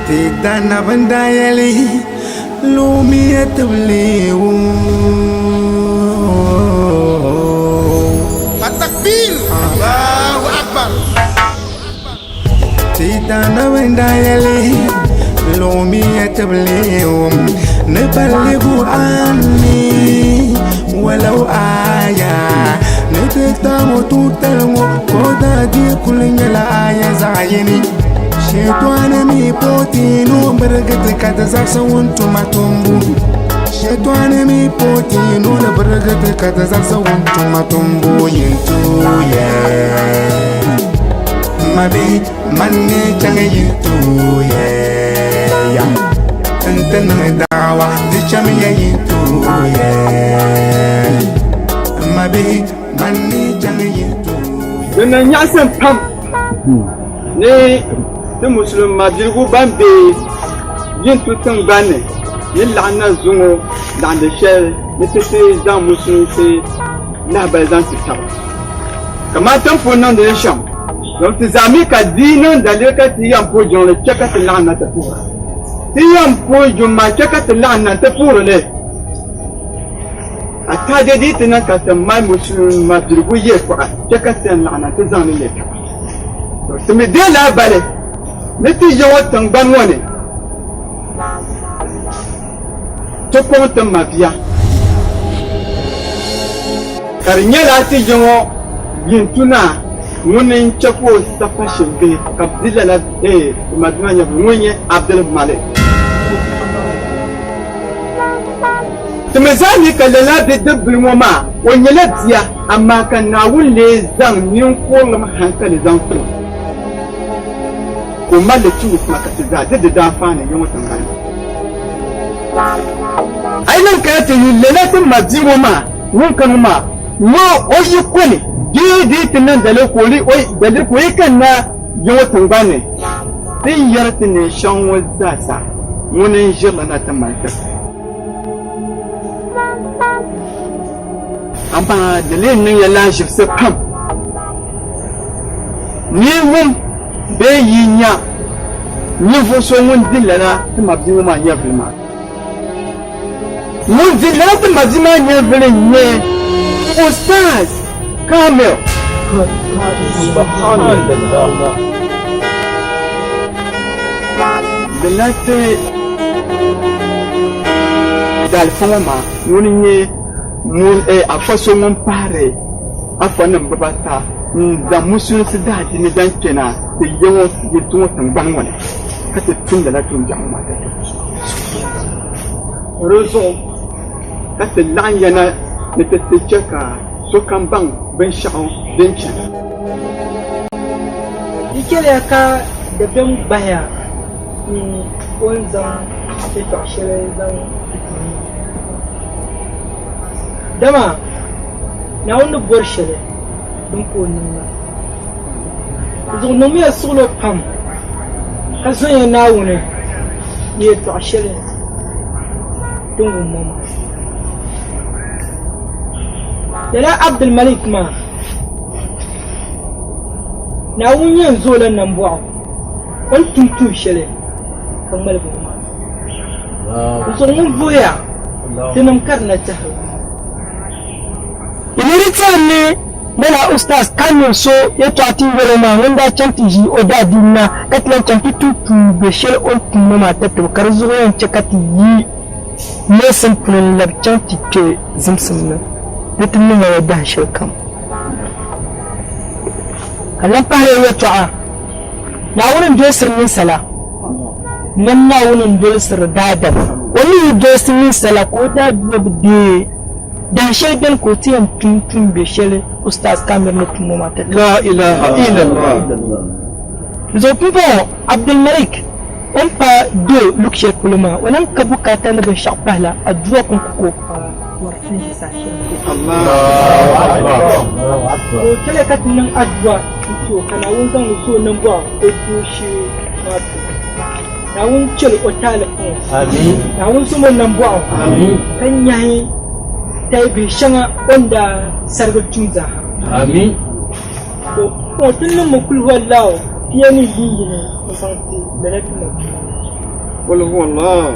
Ti daanabi n-daa yɛli, Luɣimiya tibili Atakbir! Allahu Akbar! Ti daanabi n-daa yɛli, Luɣimiya tibili ni balligu anni walau aya ni ti tam o tuutali ŋɔ ka o daa dii kuli nyɛla aya zaɣ yini. Shɛtɔni mi pɔti ni o birigi ti ka ti zaɣisi ŋun tuma tumbu. Shɛtɔni mi pɔti ni o ni birigi ti ka ti zaɣisi ŋun tuma tumbu yin tuya. Ma bihi man ni chaŋ yin tuya ya n-ti niŋ daawa di chamiya yin tuya. Ma bihi man ni chaŋ yin tuya. Di niŋ nyaɣisim pam ni ti Musulin mabiligu ban be Yintu tiŋgbani ni ni laɣim na zuŋɔ laɣindi shɛli ni ti ti zaŋ musulinsi lahibali zaŋ ti taba. Kamani ti ni pun niŋdi li shɛm, dom ti zaa mi ka di yi niŋ daliri ka ti yɛn puhi jiŋli chɛ ka ti laɣim na ti puhira. Ti yɛn puhi yuŋ maa chɛ ka ti laɣim na nti puhiri li. A taaje di yi ti niŋ ka ti mali musulinima birigu yɛltɔɣa chɛ ka ti yɛn laɣim na nti zaŋ li leei taba. To ti mi deei lahabali ni ti ya ŋɔ tiŋgbani ŋɔ ni ti kɔŋ ti mabia, ka di nyɛla ti ya ŋɔ yintuna ŋuni n-chɛ ka o sapashin bihi ka bɛ di lala ti mabia maa nyɛvili ŋun nyɛ Abdul Malik. Ti mi zaa mi ka lala bidibbil ŋɔ maa o nyɛla bia, amaa ka Naawuni lee zaŋ ninkurilim hankali zaŋ ti o ka o mali li tumdi tuma ka ti zaa di di daanfaani ya ŋɔ tiŋgbani ni. A yi lan kana ti yuli lala ti ma bia ŋɔ maa ŋun kani ŋɔ maa ŋɔ o yi koni bee di yi ti niŋ daliri ka o yi kanna ya ŋɔ tiŋgbani ni, Ti ni yɛri ti neen shɛŋa ŋɔ zaasa, ŋuni n-ʒirila na ti mali ti. Amaa di lee niŋya lahaʒibisi pam ni yi wum bee yi nya ninvuɣ so ŋun di lala ti mabia ŋɔ maa nyɛvili maa. Ŋun di lala ti mabia maa nyɛvili n-nyɛ Ustaz Kamil. Di lahi ti daalifa ŋɔ maa ŋuni n-nyɛ ŋun afa so ŋun pahiri afanim bibata n-zaŋ musulinsi daadiini zaŋ kpɛna ti ya ŋɔ yɛltɔɣa ŋɔ tiŋgbani ŋɔ ni ka ti tum lala tuumbiɛɣu ŋɔ maa tatabo. Di zuɣu ka ti laɣim ya na ni ti ti chɛ ka sokam baŋ binshɛɣu din chana. Di chɛliya ka dabiɛm gbahi ya ni o ni zaŋ yɛtɔɣ shɛli zaŋ ti ti yi. Dama Naawuni ni bɔri shɛli din ka o niŋ la. Di zuɣu niŋmiya suɣilo pam ka zonya Naawuni ni yɛtɔɣ shɛli din wum ŋɔ maa. Lala Abdulmalik maa, Naawuni yɛn zo o la nambɔɣu o ni tum tuun shɛli ka ŋmaligi ŋɔ maa. Di zuɣu ŋun vuhiya, tinim ka di na tɛhiri. Di ni di tɛhiri ni lala Ustaz Kamil so yɛtɔɣa ti yɛl o maa ŋun daa chaŋ ti ʒi o daadiini na ka ti lan chaŋ ti tum tuun be shɛli o ni tum ŋɔ maa tatabo ka di zuɣu yɛn chɛ ka ti yi neesim puni n-labi chaŋ ti kpe zimsim ni ni ti niŋ ya dahin shɛli kam. Ka lan pahiri o yɛtɔɣa, Naawuni n-dolsiri ninsala, nam Naawuni n-dolsiri daadam. O mi yi dolsi ninsala ka o daaduma bi deei, dahin shɛli beni ka o ti yɛn tum tuumbe shɛli Ustaz Kamir ni tum ŋɔ maa tatabo. La ilaha illallah. Zuɣu pumpɔŋɔ Abdulmalik o ni pa do luɣ shɛli polo maa, o lan ka bukaata ni binshɛɣu pahila adua kɔŋko ka o pa bɔri ti ni ʒi saha shɛli ŋɔ. Ka o chɛliya ka ti niŋ adua n-ti o ka Naawuni zaŋ li zo o nambɔɣu o dooshee maa puuni. Naawuni chɛl o taali paŋ o. Naawuni zom o nambɔɣu ka nyahi tayibihi shɛŋa o ni daa sarigi tum zaaha. To, ti niŋmi kul huallahu pia ni yiniyini n-zaŋ ti lala tuma duu ŋɔ. Qul huwa Allah.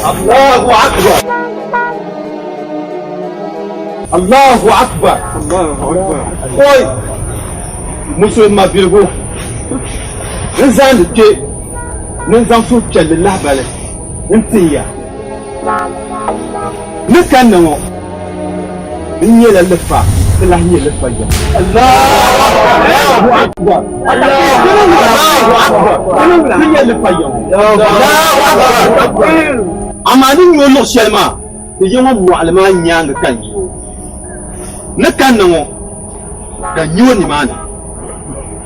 Allahu akbar. Allahu akbar. Allahu akbar. Oi. Musulma biligu. N zaandi kpe ni n zaŋ suhupiɛlli lahibali n tin ya. Ni kanna ŋɔ, n nyɛla lifa ka lahi nyɛ lifa yɛm. Allahu akbar. Allahu akbar. Ti nyɛ lifa yɛm. Allahu akbar. Amaa ni nyɛ o luɣ shɛli maa, ti yi ŋɔ mɔɣili maa nyaaŋa ka n yi o. Ni kanna ŋɔ, ka n nyɛ o nimaani.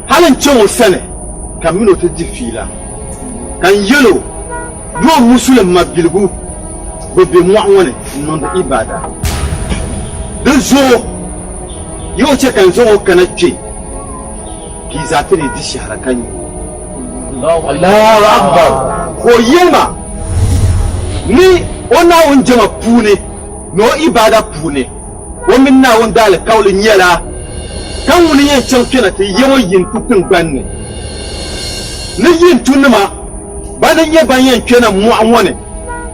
Hal n chaŋ o sani ka m min o ti di fiila, ka n yɛl o ni o Musulim mabiligu bi be mɔɣu ŋɔ ni n-niŋdi ibaada. Di zuɣu yi o chɛ ka n zaŋ o kana kpe, ka yi zaa ti dii di shɛhira ka nya o. Allahu Akbar! Ka o yɛli ma ni o Naawuni jɛma puuni ni o ibaada puuni, O mini Naawuni daalikauli nyɛla ka ŋuni yɛn chaŋ kpɛna ti ya ŋɔ yintu tiŋgbani ni. Ni yintunima ban n-nyɛ ban yɛn kpɛna mɔɣu ŋɔ ni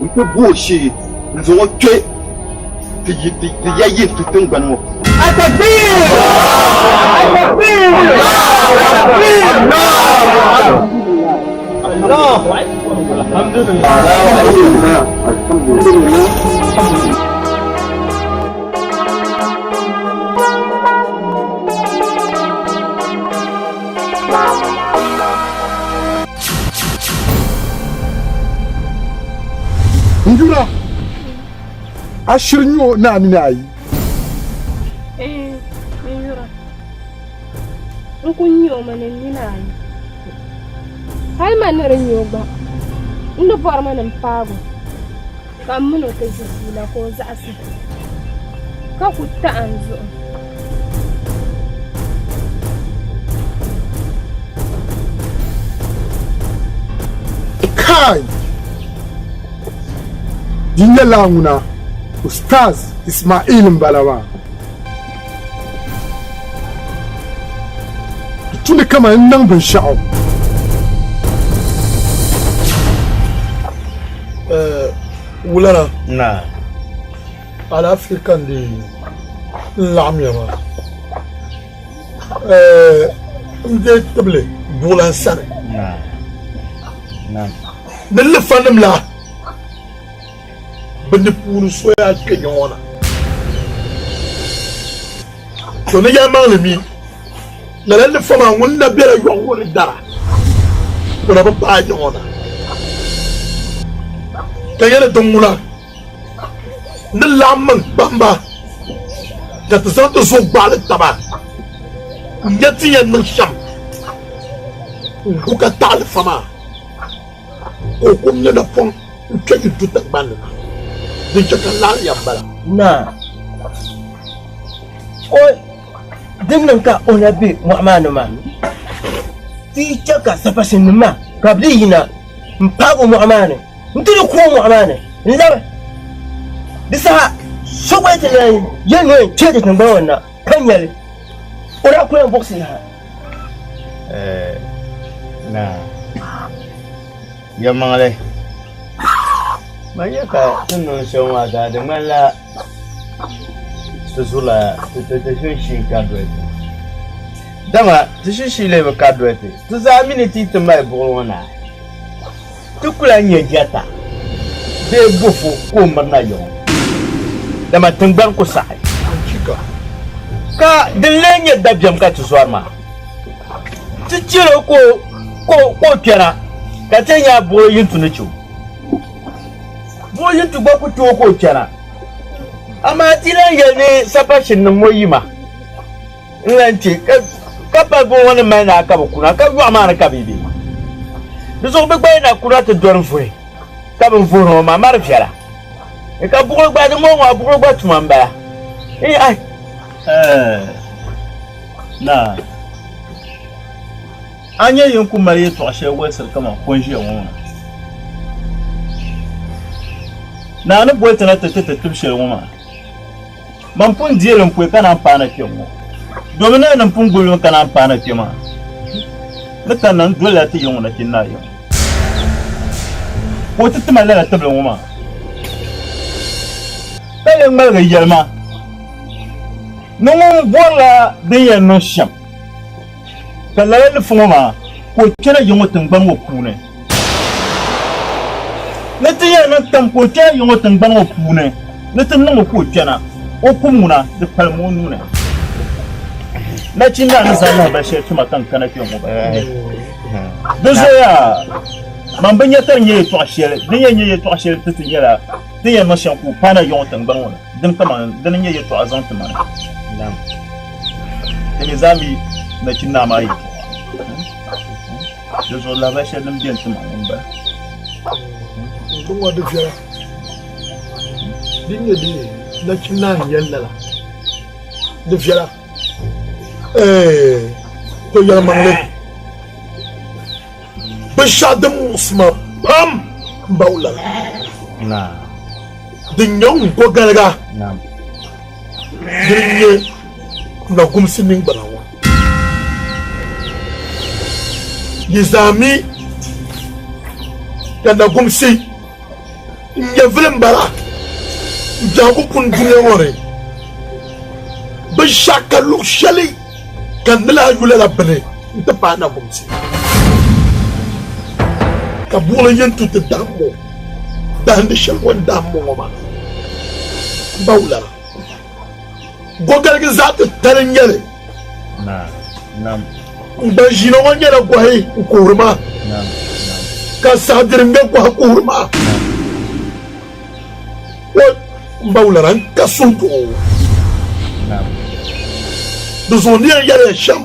nti bo o shee n-zaŋ o kpe ti ya yintu tiŋgbani ŋɔ puuni. Atakbir! Atakbir! Atakbir! Allahu Akbar! Alhamdulillah! Alhamdulillah! N yura a shiri nyɛ o naa mini a yi. Ee, n yura. N kul nyɛ o mi ni n nina ayi. Hal man ni di nyɛ o gba, n ni bɔrimi ni m paag o. Ka m min o ti ʒi fiila ka o zaɣisi, ka ku taɣi n zuɣu. Kai! Di nyɛla ŋuna Ustaz Ismail m-bala maa. Di tu ni kaman n niŋ binshɛɣu. Wulana Naa. Alaafee ka n dii n laɣim ya maa. N deei tibili buɣulan sani. Naa. Naa. Ni lifanim la bɛ ni puuni so yaa kpe ya ŋɔ na. To ni yɛlimaŋli mi, lala lifa maa ŋun na bela yɔɣu ŋɔ ni dara, o na bi paai ya ŋɔ na. Ka yɛli din ŋuna ni laɣim mini kpamba ka ti zaŋ ti zuɣu gbaɣili taba n-nya ti yɛn niŋ shɛm n-gu ka taɣi lifa maa. Ka o kum nyɛ napɔŋ n-kpe yi du tiŋgbani ni na. Din chɛ ka n laɣim ya m-bala. Naa, o din niŋ ka o na be mɔɣu maa ni maa, ti yi chɛ ka sapashinnim maa ka bɛ dii yina m-paag o mɔɣu maa ni nti di ku o mɔɣu maa ni n-labi. Di saha so gba yi ti lan yɛli ni o yɛn kpe ti tiŋgbani ŋɔ ni na ka nya li, o daa ku lan buɣisi yaha. Naa, yɛlimaŋli, man nya ka ti ni niŋ shɛm maa zaa di ŋmanila ti zurila ti shinshiin ka doli ti. Dama ti shinshiin lee bi ka doli ti, ti zaa mi ni ti yi ti mali buɣili ŋɔ naai, ti ku lahi nya jɛta bee bufu ka o mirina ya ŋɔ, dama tiŋgbani ku saɣi. Ka din lee nyɛ dabiɛm ka ti zɔri maa, ti chɛl o ka o kpɛna, ka ti nya buɣili yintu ni chɛ o. Buɣili yintu gba ku tooi ka o kpɛna, amaa ti lan yɛli ni sapashinnim ŋɔ yima. N lan chɛ ka pali buɣa ŋɔ ni mali naa ka bɛ kuna, ka yɔɣu maa ni ka bɛ yi be. Di zuɣu bɛ gba yi na kuna ti dɔni vuhi, ka bɛ ni vuhiri ŋɔ maa mari viɛla. Ka buɣili gba, di ŋɔ ŋɔ buɣili gba tuma m-bala. N ai. Naa, a nya yi ni ku mali yɛtɔɣ shɛli wolisiri kaman ko n-ʒiya ŋɔ maa? Naa ni boli ti na ti ti ti tib shɛli ŋɔ maa. Man pun deei li m-pɔi ka naan paai na kpe ŋ-ŋɔ. Domin naa ni m pun gbubi li mi ka naan paai na kpe maa. Ni kanna n dolila ti yiŋ ŋɔ nachin naa yiŋ. Ka o ti ti ma lala tibili ŋɔ maa. Ka lee ŋmaligi yɛli ma ni ŋun bɔrila din yɛn niŋ shɛm ka lala lifu ŋɔ maa ka o kpɛna yiŋ ŋɔ tiŋgbani ŋɔ puuni. Ni ti yɛn niŋ tam ka o kpɛna yiŋ ŋɔ tiŋgbani ŋɔ puuni ni ti niŋ o ka o kpɛna, o kum ŋuna di kpalim o nuu ni. Nachindaa ni zaŋ lahibali shɛli ti ma ka n kana kpe ŋɔ ba. Di zuɣuya man bi nya ka di nyɛ yɛltɔɣa shɛli, din yɛn nyɛ yɛltɔɣa shɛli ti ti nyɛla ti yɛn niŋ shɛm ka o paana yiŋ ŋɔ tiŋgbani ŋɔ ni, dini kaman dini n-nyɛ yɛltɔɣa zaŋ ti ma ni. Ti mi zaa mi nachindaa maa yɛltɔɣa. Di zuɣu lahibali shɛli din beni ti ma ŋɔ m-bala. Di ŋɔ di viɛla. Din nyɛ di nachindaa n-yɛli lala. Di viɛla. Eeh to yɛlimaŋli binshɛɣu din muɣisi ma pam m-ba wulala. Din nyɛ n kogaliga dini n-nyɛ Nagumsi niŋgbuna ŋɔ. Yi zaa mi ka Nagumsi n-nyɛvili m-bala m biɛhigu puni dunia ŋɔ ni. Binshɛɣu ka luɣ shɛli ka n ni lahi yu lala bini nti paai Nagumsi. Ka buɣili yɛn tu ti dahim o dahindi shɛli o ni dahim ŋɔ maa m ba wulana. Gɔgaligi zaɣ titali n-nyɛ li. N gba ʒiina ŋɔ nyɛla gɔhi n-kuhiri ma, ka saɣidiri ŋme gɔhi kuhiri ma. O m ba wulana n ka suhudoo. Di zuɣu ni yɛn yɛliya shɛm,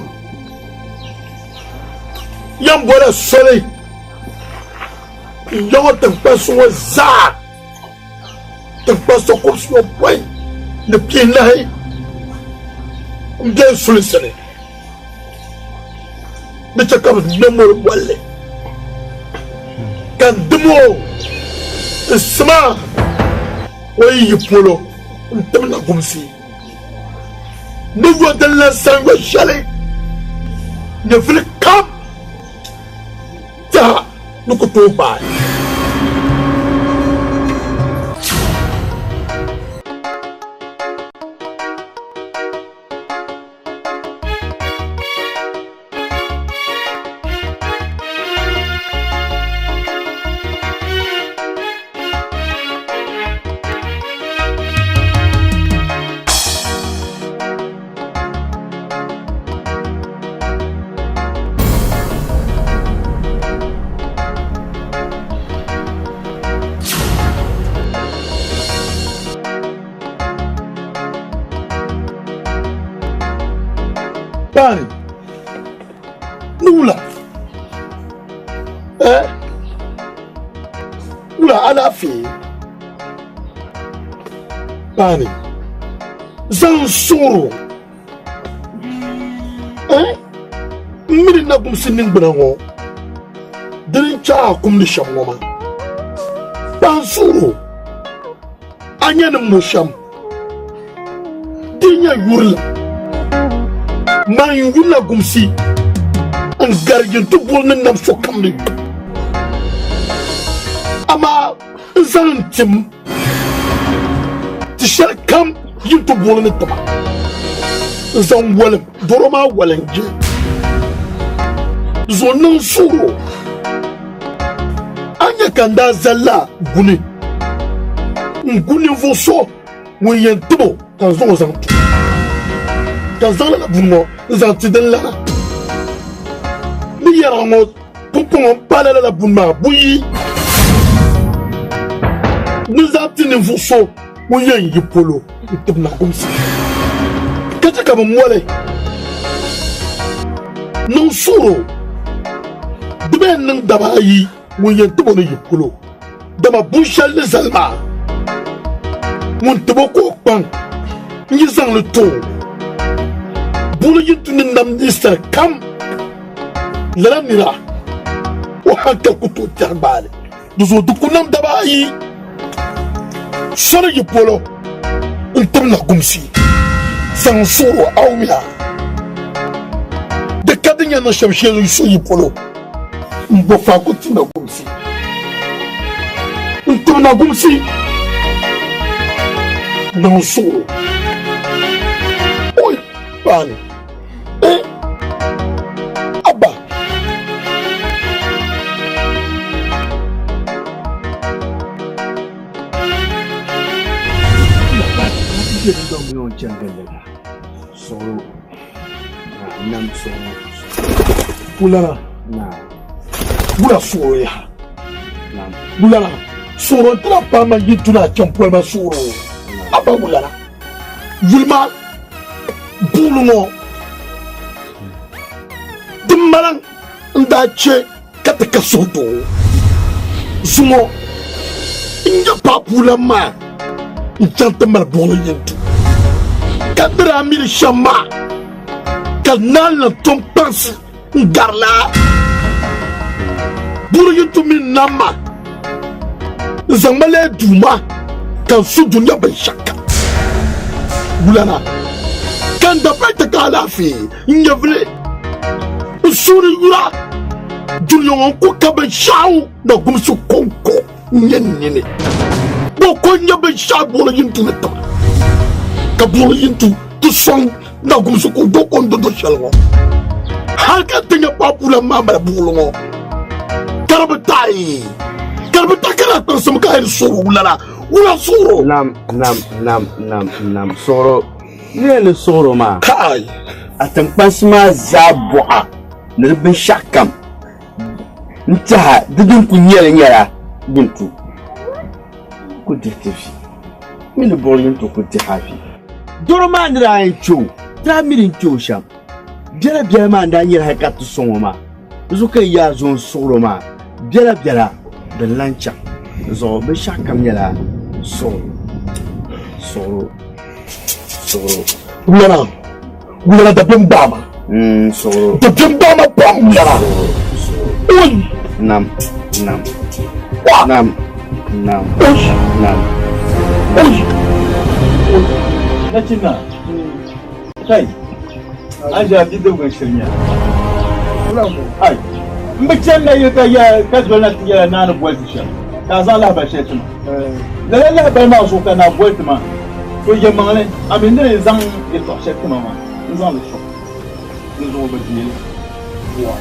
yɛn bɔla soli n-ya ŋɔ tiŋkpansi ŋɔ zaa. Tiŋkpansi kɔbisiyɔpɔin ni pihinahi m-be n sulinsi ni. Di chɛ ka bɛ ŋme mɔri bolli, ka n dim o n sima o yi yi polo n-tim na gumsi ni yo din lan saŋ yo shɛli nyɛvili kam. Tɛha ni ku tooi gbaai. Paani ni wula eh wula alaafee paani zaŋ suɣuro eh n mini nagumsi niŋgbuna ŋɔ dini n chaɣa a kumdi shɛm ŋɔ maa kpaŋ suɣuro a nyɛ ni mo shɛm di nyɛ yurili man n yu nagumsi n garigi n ti boli ni nam sokam ni amaa n zaŋ n tim Ti shɛli kam yi ti boli ni tima n zaŋ wolim doro maa wolingi zuɣu niŋ suuro a nya ka n daa zalila guni n gu ninvuɣ so ŋun yɛn tib o ka n zaŋ o zaŋ ti o ka n zaŋ lala buni ŋɔ n zaŋ ti din lana ni yɛra ŋɔ Pumpɔŋɔ m paala lala buni maa buyi ni zaŋ ti ninvuɣ so ŋun yɛn yi polo n-tib naɣigumsi, ka chɛ ka bɛ moli niŋ suɣiro. Di bee n-niŋ daba ayi ŋun yɛn tib o ni yi polo, dama bun shɛli ni zali maa, ŋun tib o ka o kpaŋ n-yi zaŋ li ti o. Buɣili yi tu ni nam ninsal kam. Lala nira o hankali ku tooi tɛhi gbaai li. Di zuɣu di ku niŋ daba ayi soli yi polo n-tim na gumsi. Zaŋ suɣuro Awuya di ka di nya niŋ shɛm shee so yi polo n bo faako ti na gumsi n tibi na gumsi niŋ suɣuro oi paani eh abba. Wulana wula suɣuro yaha wulana suɣuro n tira paama yi duna champoli ma suɣuro abba wulana yuli ma buɣuli ŋɔ di maliŋ n daa chɛ ka ti ka suhudoo zuŋɔ n nya paɣapuulan maa n chaŋ ti mali buɣili yintu ka di daa miri shɛm maa ka naan lan tom kpaŋsi n gari laa buɣili yintu mini nam ma n zaŋ ma leei duuma ka n su dunia binshɛɣukam wulana ka n dabali ti ka alaafee n nyɛvili n suuri yura dunia ŋɔ n ku ka binshɛɣu na gumsi kɔŋko n-nyɛ n nini bɔ ko n-nyɛ binshɛɣu buɣili yintu ni tiba ka buɣili yintu ti sɔŋ na gumsi ka o do o ni do do shɛli ŋɔ hali ka ti nya paɣapuulan maa mali buɣili ŋɔ ka di bi taai ka di bi taai ka daa kpaŋsimi ka a yɛn suhiri wulana wula suhiro. Nam nam nam nam nam suhiro Ni yɛn ni suhiro maa kai a tiŋkpansi maa zaa bɔɣa ni di binshɛɣu kam n tɛha di din ku nyɛli nyɛla yintu ku dihi ti vi mini buɣili yintu ku dihi a vi. Doro maa ni daa yɛn kpe o, ti daa mi din kpe o shɛm. Biɛla biɛla maa n daa nyɛli hali ka ti sɔŋ o maa. Di zuɣu ka yi yaa zo n-suɣir o maa biɛla biɛla din lan chaŋ. Di zuɣu binshɛɣu kam nyɛla suɣiro, suɣiro, suɣiro. Wulana, wulana dabiɛm gbaai ma. Suɣiro. Dabiɛm gbaai ma pam wulana. Oi! Nam, nam, nam, nam, nam. Oi! Nachinna, kai, a ʒe a bidibga n-shiri nya. Ai, m bi chani na yili ka ya ka doli na ti yɛla naa ni boli ti shɛm, ka a zaŋ lahibali shɛli ti ma. Lala lahibali maa zuɣu ka naa boli ti maa. To yɛlimaŋli, a mi ni di zaŋ yɛtɔɣ shɛli ti ma maa, n zaŋ li sɔŋ. Di zuɣu bɛ deei li.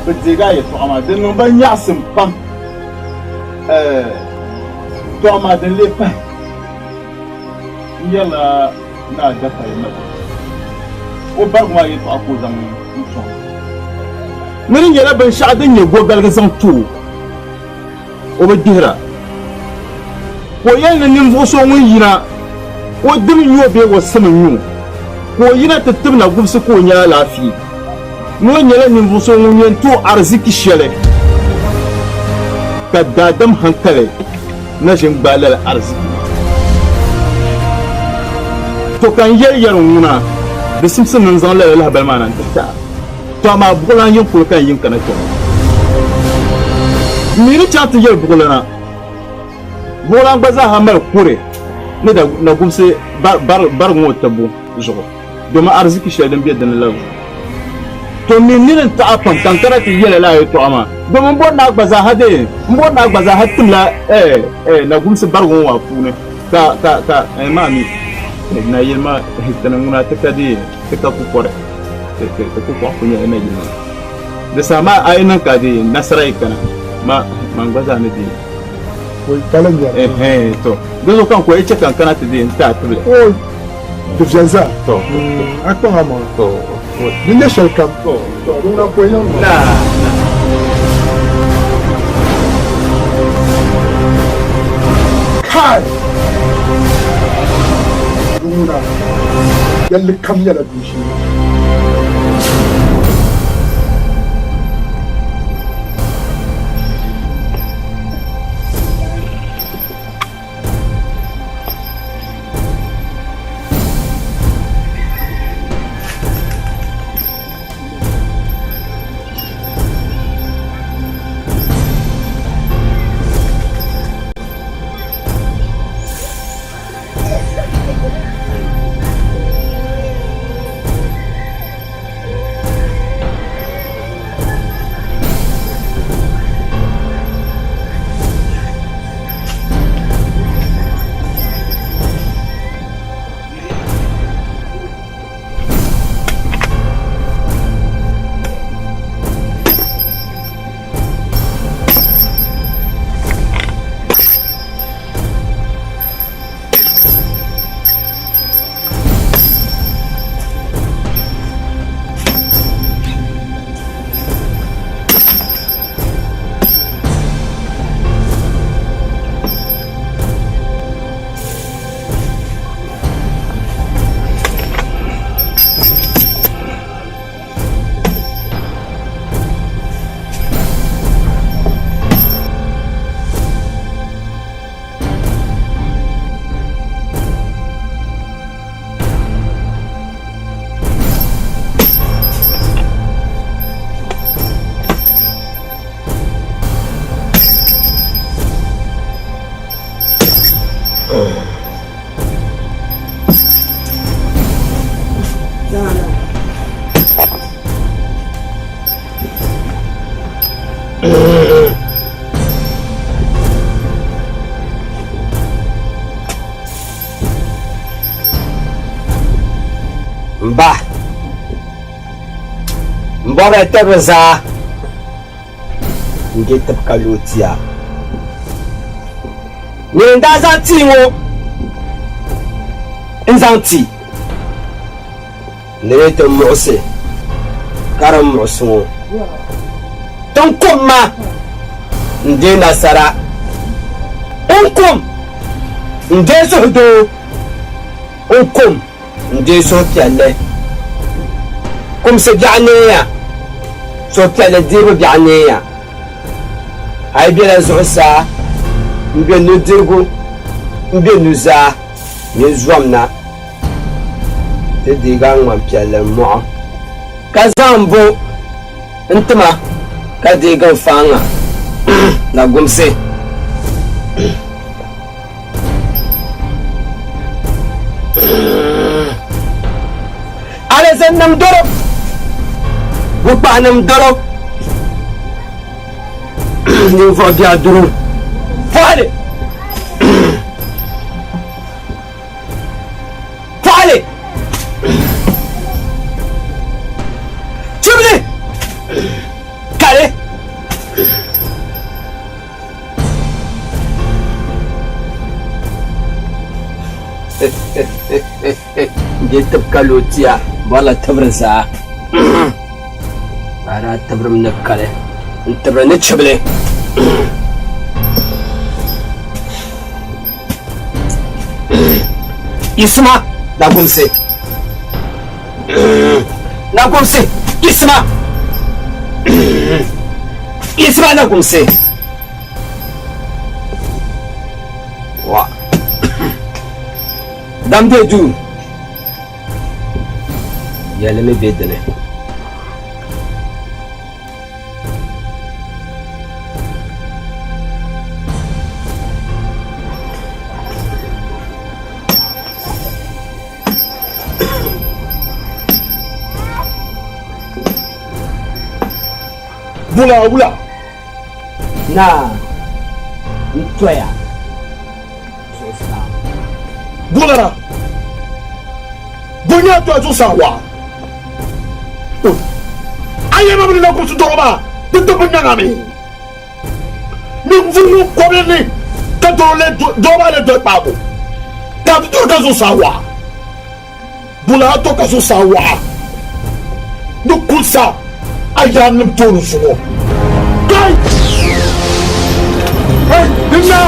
Bɛ deegi a yɛtɔɣa maa. Di niŋ ba nyaɣisim pam. Ɛɛ, tɔ amaa din lee pahi, n yɛrila Naa Dafali mabia. O barigu maa yɛtɔɣa ka o zaŋ n-sɔŋ. Ni di nyɛla binshɛɣu din nyɛ gogaligi zaŋ ti o, o bi gbihira. Ka o yɛli ni ninvuɣ so ŋun yina o dim n-nyu o bee o sim n-nyu o, ka o yina ti tib na gubisi ka o nya alaafee, ni o nyɛla ninvuɣ so ŋun yɛn ti o ariziki shɛli, ka daadam haŋkali na ʒin gbaai lala ariziki maa. To ka n yɛli yɛri ŋuna, di simsi ni n zaŋ lala lahibali maa na n-ti ti a. To amaa buɣulan yin kuli ka n yin kana kpe ŋɔ. M mi ni chaŋ ti yɛli buɣulana, buɣulan gba zaa ha mali kore ni da gubisi barigu ŋɔ tibbu zuɣu, domin ariziki shɛli din be di ni la zuɣu. To m mi ni din taɣi pam ka n kana ti yɛli lala yɛtɔɣa maa, domin m bɔri ni a gba zaa ha dee, m bɔri ni a gba zaa ha timla nagumsi barigu ŋɔ maa puuni ka, ka, ka, maa mi nayili maa ti ni ŋuna ti ka dee, ti ka kukɔri. Ti kukɔɣu ku nyɛla nayili maa. Di saha maa a yi niŋ ka di nasara yi kana, ma man gba zaa ni deei. Ɛhɛn, to di zuɣu ka n ku yi chɛ ka n kana ti deei n-ti a tibili. Oi, di viɛli zaa. To. A kpaŋ a maŋa. To. Di nyɛ shɛlikam. To, di ŋuna n-kɔhi niŋ ma. Naa, naa. Kai! Di ŋuna, yɛlli kam nyɛla dooshee. M bɔrila tibiri zaa n-je tib ka lo tia. Nyini n-daa zaŋ tia ŋɔ n-zaŋ ti ni di ti muɣisi ka di muɣisi ŋɔ. Ti ni kum ma n-deei nasara, n kum n-deei suhudoo, n kum n-deei suhupiɛlli. Kumsi biɛɣu neeya, suhupiɛlli deebu biɛɣu neeya. A yi bela zuɣusaa m-be nudirigu m-be nuzaa, nyin zom na ti deeg a ŋman piɛlli m-mɔɣu, ka zaŋ m bo n-ti ma ka deegi n faaŋa na gumsi. Alizinnim doro, bukpahinim doro, ninvuɣ biɛɣu doro, pɔhili! Pɔhili! Chibili! Kali! N je tib ka lo tia bɔrila tibiri zaa. A daa tibirimi ni kali n-tibiri ni chibili. Isima Nagumsi Nagumsi Isima Isima Nagumsi Wa Dam be duu Yɛlimi be dini. Bula wula. Naa n toya zuɣusaa. Bulara. Bo nya toya zuɣusaa wa. A yɛma mini nakumsi dɔɣi maa di ti bi nyaŋa mi. Ninvuɣ ŋun kɔbili ni ka dɔɣi maa lee doli kpaabu, ka a ti dɔri ka zuɣusaa waɣa. Bula a to ka zuɣusaa waɣa ni kulisa a yaannim tooni zuŋɔ. Kai! Hey, dinna!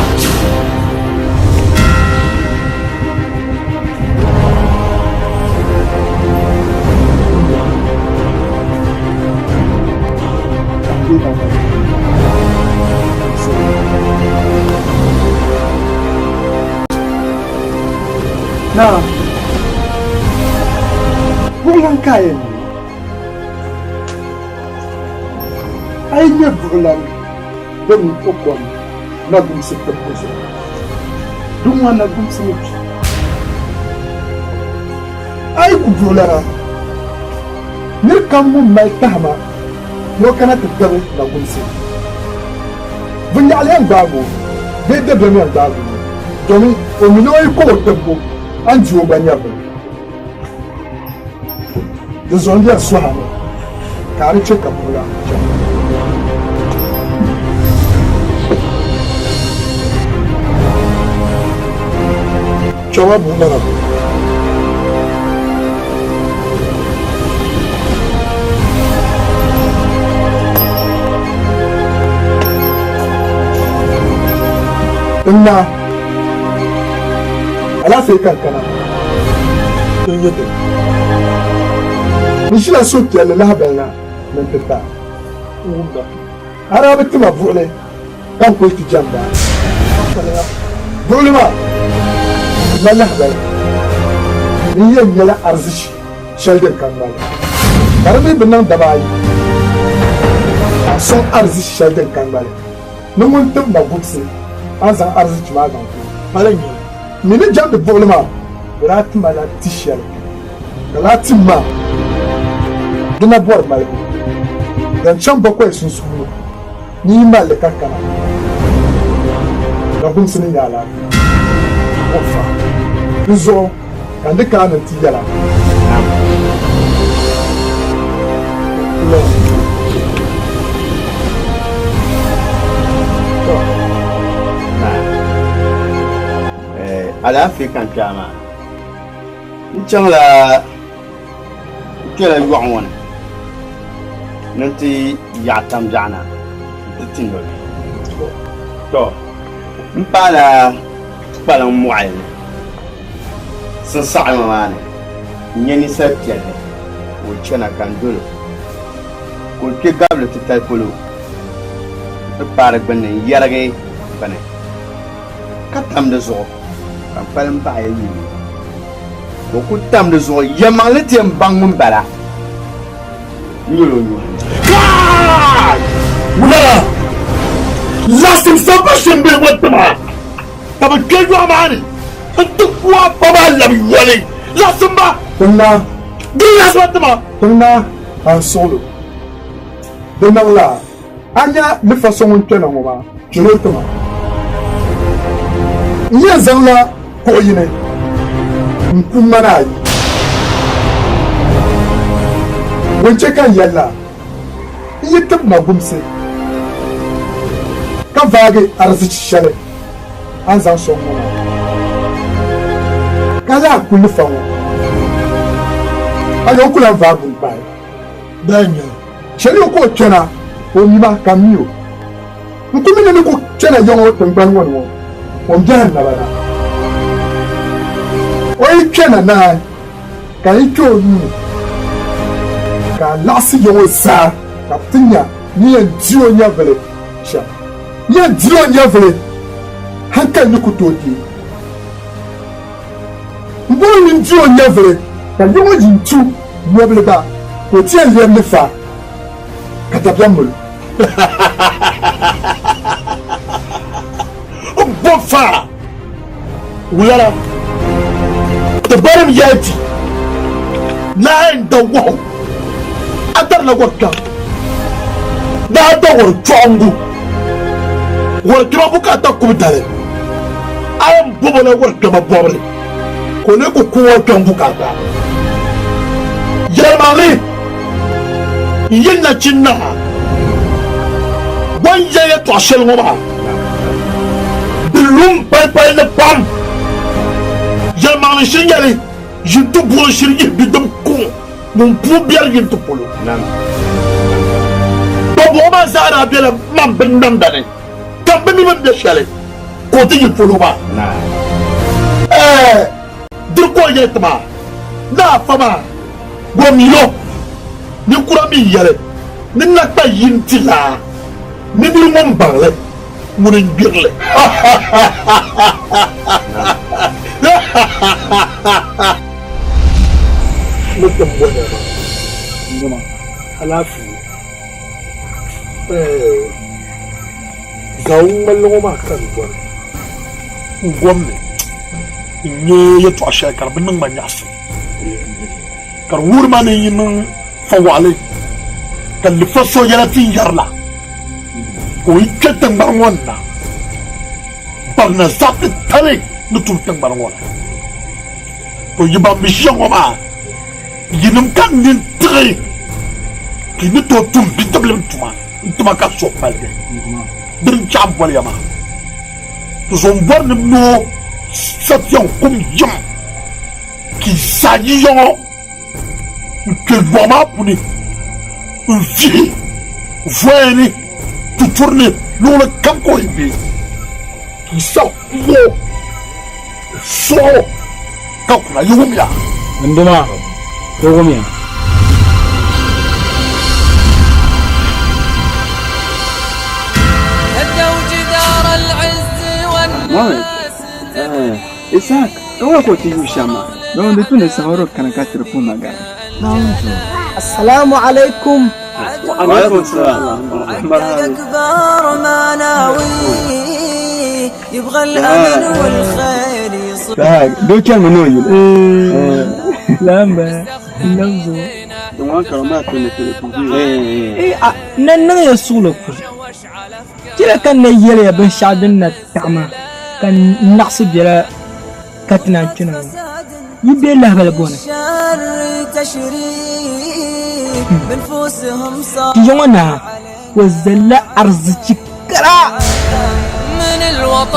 Naa, buɣulan ka a yɛn nyɛ? A yi nyɛ buɣulan domin o kom nagumsi tibbu zuɣu, di ŋɔ nagumsi ni kpi. A yi ku buɣulana, nir kam ŋun mali tahima ni o kana ti tabi nagumsi, vinnyaɣili yɛn gbaag o bee dabiɛm yɛn gbaag o, domi o mi ni o yi ku o tibbu, a ni di o gba nyɛvili. Di zuɣu n yɛri sɔha ni ka a di chɛ ka buɣula chaŋ. Chama buɣulana. N naa, alaafee ka n kana ni n nyɛ ti. N ʒila suhupiɛlli lahibali na ni n ti ti a. N wumda. A daa bi ti ma buɣili ka n kuli ti jɛmd a. Buɣili maa ti ma lahibali ni n yɛn nyɛla arizichi shɛli din ka ŋmali, ka di mi bi niŋ daba ayi ka a sɔŋ arizichi shɛli din ka ŋmali ni ŋun tim ma gubisi a ni zaŋ arizichi maa zaŋ ti o. Pala n-nyɛ li. M mi ni jɛmdi buɣili maa, bɛ daa ti ma la ti shɛli, ka lala tim maa di na bɔri malibu din chaŋ bakɔi sunsuuni ni yi mal li ka kana Nagumsi ni nya alaafee o fa. Di zuɣu ka n di kana ni n ti yɛl a. Alaafee ka n kpe a maa. N chaŋla n kpɛla yɔɣu ŋɔ ni ni n ti yaɣi tambiɛɣu na n-ti ti noli. Tɔ! M paala kpaliŋ mɔɣili ni sinsaɣima maa ni n-nya ninsal piɛlli ka o chana ka n dol o ka o kpe gabili titali polo nti paai di gbinni n-yɛrigi bini ka tam di zuɣu ka n kpalim baɣi ya yuuni ka o ku tam di zuɣu yɛlimaŋli ti yɛn baŋ ŋun bala n-yɛl o nyuhi ni. Kai! Wulala! Laɣisim sapashin bihi ŋɔ ti ma ka bɛ kpe yɔɣu maa ni nti ku a ba maa labi yoli. Laɣisim ba! Tiŋ naa. Di laɣisi ba ti ma! Tiŋ naa, a ni suɣili o. Di niŋ laa, a nya ni fa so ŋun kpɛna ŋɔ maa chɛl o ti ma. N yɛn zaŋla kuɣ yini n-ku ŋmana ayi. Ŋun chɛ ka n yɛli la, N yi tib ma gumsi, ka vaagi arizichi shɛli a ni zaŋ sɔŋ ŋɔ maa, ka lahi ku lifa ŋɔ, a yɛn ku lan vaai buni pahi. Bɛn nyɛ chɛli o ka o kpɛna, o mi ma ka m mi o. N ku mi ni ni ku kpɛna ya ŋɔ tiŋgbani ŋɔ ni ŋɔ, o ni biɛhi n naba na. O yi kpɛna naai, ka yi kpe o nuu ni, ka a laɣisi ya ŋɔ zaa ka bɛ ti nya ni yɛn di o nyɛvili shɛm. N yɛn di o nyɛvili haŋkali ni ku tooi deei. M bɔri ni n di o nyɛvili ka ya ŋɔ yi n-tu nɔbili gba ka o ti yɛn lɛbi li fa ka dabiɛm mali o. M bo fa wulana ti barim yɛli ti naa n da wɔhu a darila wɔri kpɛm naa da wɔri chɔɣingu wɔri kpɛma bukaata kubu dali a yɛn bobo la wɔri kpɛma bɔbiri ka o lee ku ku wɔri kpɛm bukaata yɛlimaŋli n yi nachin naa bɔn ya yɛtɔɣ shɛli ŋɔ maa di lu m palipali ni pam yɛlimaŋli shiri nyɛli ʒintu buɣili shiri yihi bidib kuŋ ŋun puu biɛri yinti polo. Bɔmbɔŋɔ maa zaa daa bela man binnamda ni, ka m bi mi bɛ ni be shɛli ka o ti yi polo maa. Ɛɛ, diri ka o yɛli ti maa, Ni afa maa gomilo, ninkura mi yɛli ni nakpa yi nti laa ni nir ŋun baŋ li, ŋuni n-gbiri li. Ni ti m bo nɛma nima alaafee ɛɛh zaawun ŋmalli ŋɔ maa ka n doli n gom ni n nya yɛtɔɣ shɛli ka di bi niŋ ma nyaɣisim ka di wuhiri ma ni n yi niŋ fawaɣili ka lifa so yɛla ti n yɛri la ka o yi kpe tiŋgbani ŋɔ ni na barina zaɣ titali ni tum tiŋgbani ŋɔ ni. To yi ban bi ʒiya ŋɔ maa, yinim ka n nini tiɣi ka yi ni tooi tum bidibilim tuma n-ti ma ka so paligi. Dini n-chaɣ m boli ya maa. Ti zo m-bɔri ni noo safiɛŋ kum yim ka yi zaa yi ya ŋɔ n-kpe yɔɣu maa puuni n-vihi voya ni tuturi ni luɣili kam ka o yi be ka yi sa ku o. Suɣu ka kuna yi wumya. Nduma, yi wumya. Mohammed, Isaac, ka wula ka o ti yu shɛm maa? Don di tu ni saɣiri kana ka tiri puhi magana. Assalamu alaikum. Wa alaikum salam. Doo chɛrimi ni o yuli. Lamba, lambo. N na niŋ ya suɣulo pam. Chɛliya ka n na yɛli ya binshɛɣu din na taɣi ma ka n naɣisi bela ka ti naan kpɛna ŋɔ. Yi be lahibali bɔni? Ti ya ŋɔ naa, o zalila arizichi kara!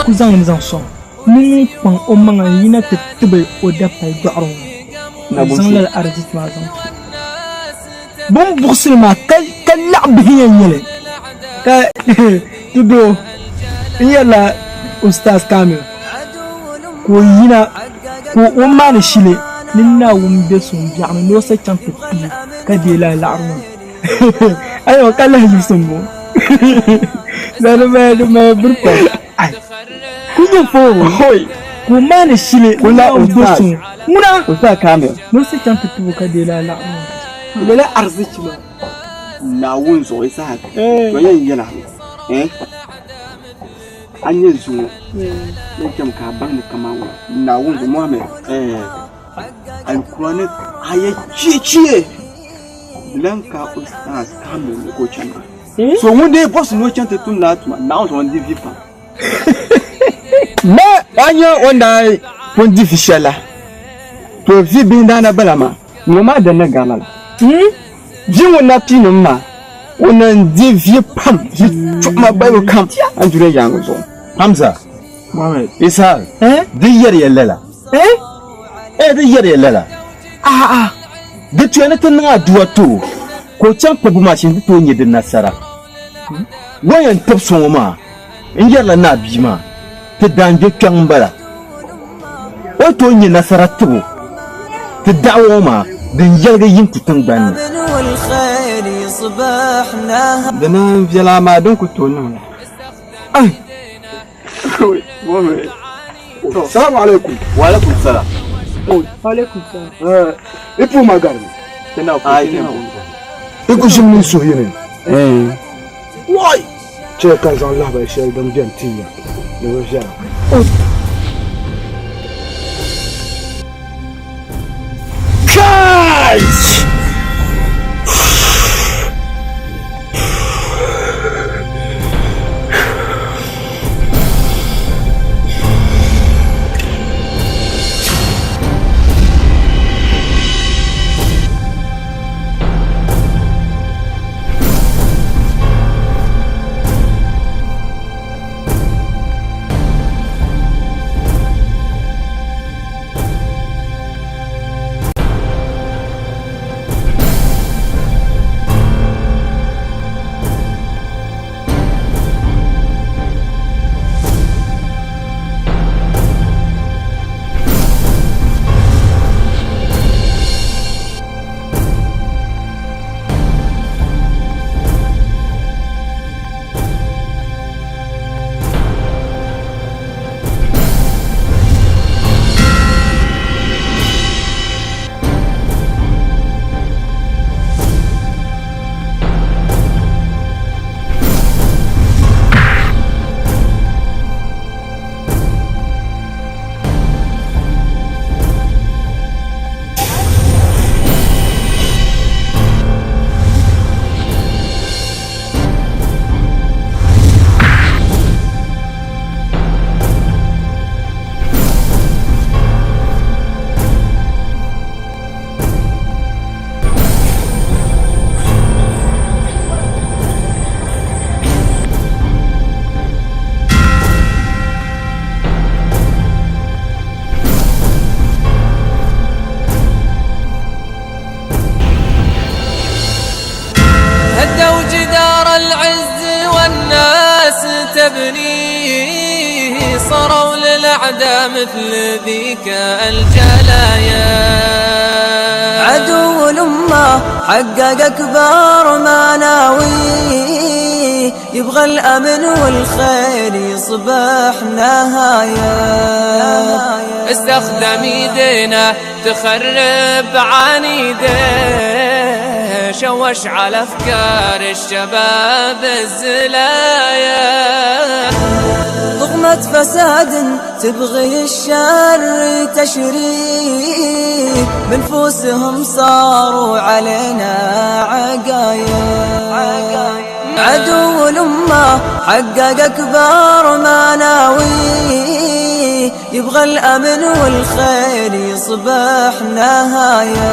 Ku zaŋ li mi zaŋ sɔŋ. Ni ŋun kpaŋ o maŋa n-yina ti tibi o dapali dɔɣiri ŋɔ, o zaŋ lala ariziki maa zaŋ ti o. Bɛ ni buɣisi li maa ka laɣ bihi yɛn nyɛ li, ka ti doo n-yɛrila Ustaz Kamil ka o yina ka o maani shili ni Naawuni be so m-biɛɣu ni ni o sa chaŋ ti pii ka deei lala laɣiri ŋɔ. Ayiwa ka lahi yiɣisi m-bɔŋɔ. Lala di mali di mali biri pam. Ai, ku nyɛ fo ka o maani shili ni Naawuni be so ŋuna Ustaz Kamil. Ni o sa chaŋ ti tibi o ka deei lala laɣiri ŋɔ. Lala ariziki maa. Naawuni zuɣu Isahak, to yɛn yɛla eh, a nyɛ zuŋɔ ni chɛmi ka a baŋ ni kaman ŋuna Naawuni zuɣu Mohammed eh, Alkurani aya chiye chiye di lan ka Ustaz Kamil ni ka o chani maa. So ŋun dee bɔbisi ni o chani ti tum lala tuma, Naawuni zuɣu n-di vi pam. Ma a nya o ni daa pun di vi shɛli la, to vi bihi n-daa na bala maa, ŋɔ maa din ni gari lala. Vi ŋun na pii nim maa, o na n-di vi pam, vi chuɣima balibu kam andunia yaaŋa zuɣu. Hamza, Ishaq, di yɛriya lala. Eh, di yɛriya lala. A'a, di tuya ni ti niŋ aduwa ti o ka o chaŋ kpabbu maa shee nti tooi nya di nasara. O yɛn tib so ŋɔ maa, n yɛrila ni a bia maa ti daanjo kpiɔŋ m-bala. O yi tooi nya nasara tibu ti da'awa ŋɔ maa din yɛligi yintu tiŋgbani ni. Di naan viɛla amaa din ku tooi niŋ la. Salamu alaikum. Wa alaikum salam. Wa alaikum salam. I puhi ma gari. I ku ʒimi ni suhu yini. Wai! Chɛ ka n zaŋ lahibali shɛli din beni ti ya ni bi viɛla. Kai! هدوا جدار العز والناس تبنيه صاروا للأعداء مثل ذيك الجلايا عدو الأمة حقق أكبر ما ناويه يبغى الأمن والخير يصبح نهاية استخدم ايدينا تخرب عنيده شوش على افكار الشباب الزلايا طغمة فساد تبغي الشر تشريه بنفوسهم صاروا علينا عقايا عدو الأمة حقق أكبر ما ناويه يبغى الأمن والخير يصبح نهاية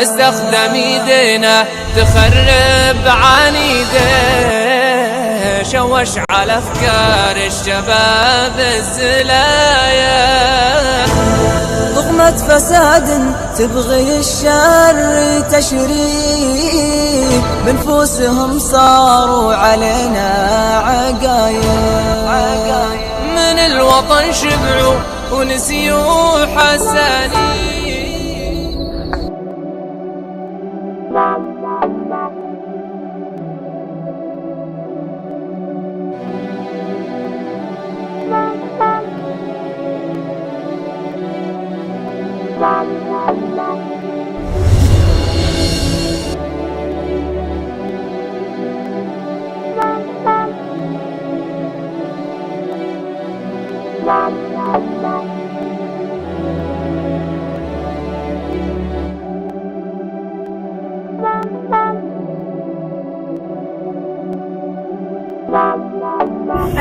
استخدم ايدينا تخرب عنيده شوش على افكار الشباب الزلايا. طغمة فساد تبغي الشر تشريب، بنفوسهم صاروا علينا عقايب. من الوطن شبعوا ونسيوا حساني.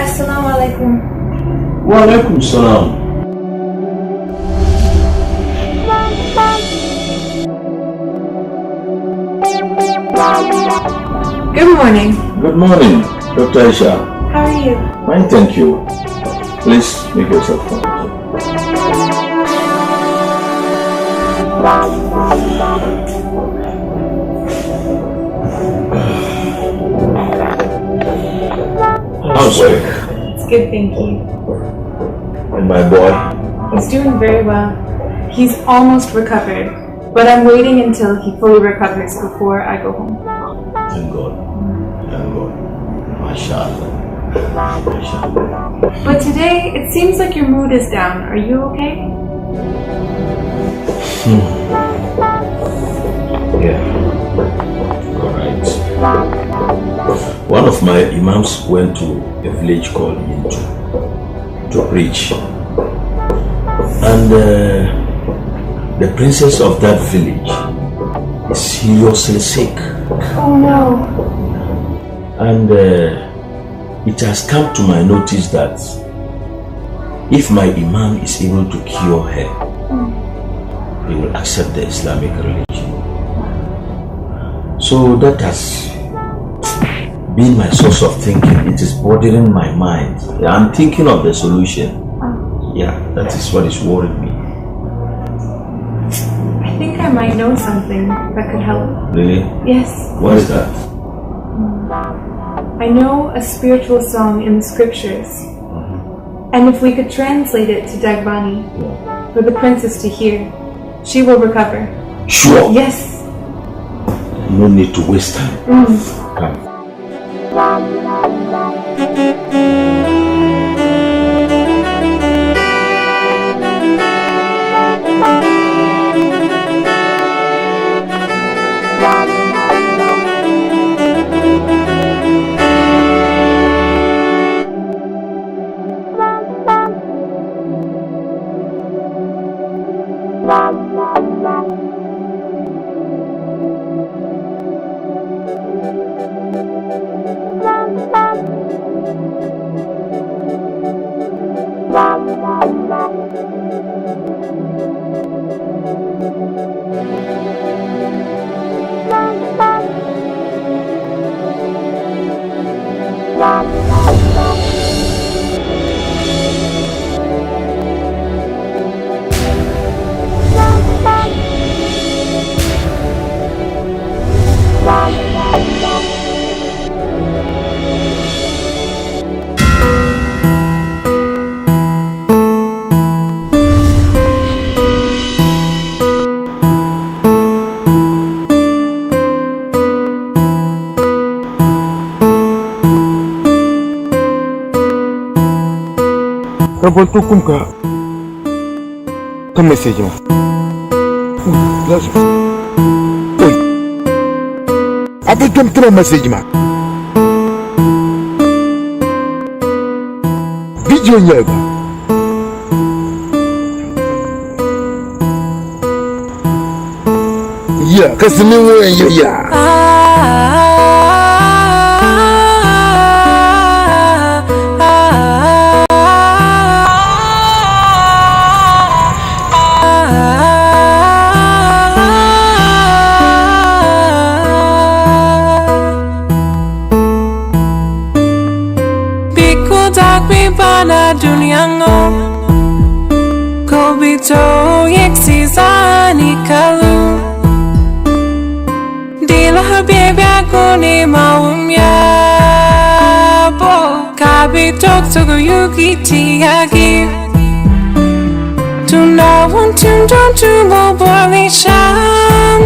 Assalamu alaikum. Wa alaikum salam. Good morning. Good morning, Dr. Aisha. How are you? Fine, thank you. Please make yourself comfortable. How's work? It's good, thank you. And my boy? He's doing very well. He's almost recovered, but I'm waiting until he fully recovers before I go home. Thank God. Thank God. MashaAllah. MashaAllah. But today, it seems like your mood is down. Are you okay? Yeah. All right. One of my imams went to a village called Yintu to preach. And the princess of that village is seriously sick. Oh no. And it has come to my notice that if my imam is able to cure her, he will accept the Islamic religion. So that has been my source of thinking. It is bothering my mind. I'm thinking of the solution. Yeah, that is what is worrying me. I think I might know something that could help. Really? Yes. What is that? I know a spiritual song in the scriptures. And if we could translate it to Dagbani for the princess to hear, she will recover. Sure. Yes. No need to waste time. Come. Ka bɔnti kum ka ka message ma. Oi. A bɛ jɔn tɛmɛ message ma. Video nyɛ gba. Ya, kasi ni ŋɔ yɛn ya. dunia ŋɔ Ka o bi tooi yiɣisi zani ka lu. Di lahi be biɛhigu ni ma wumya bo ka bi tɔɣisigu yugi ti yagi. Tunaawuni tumdɔn tumo boli shɛm,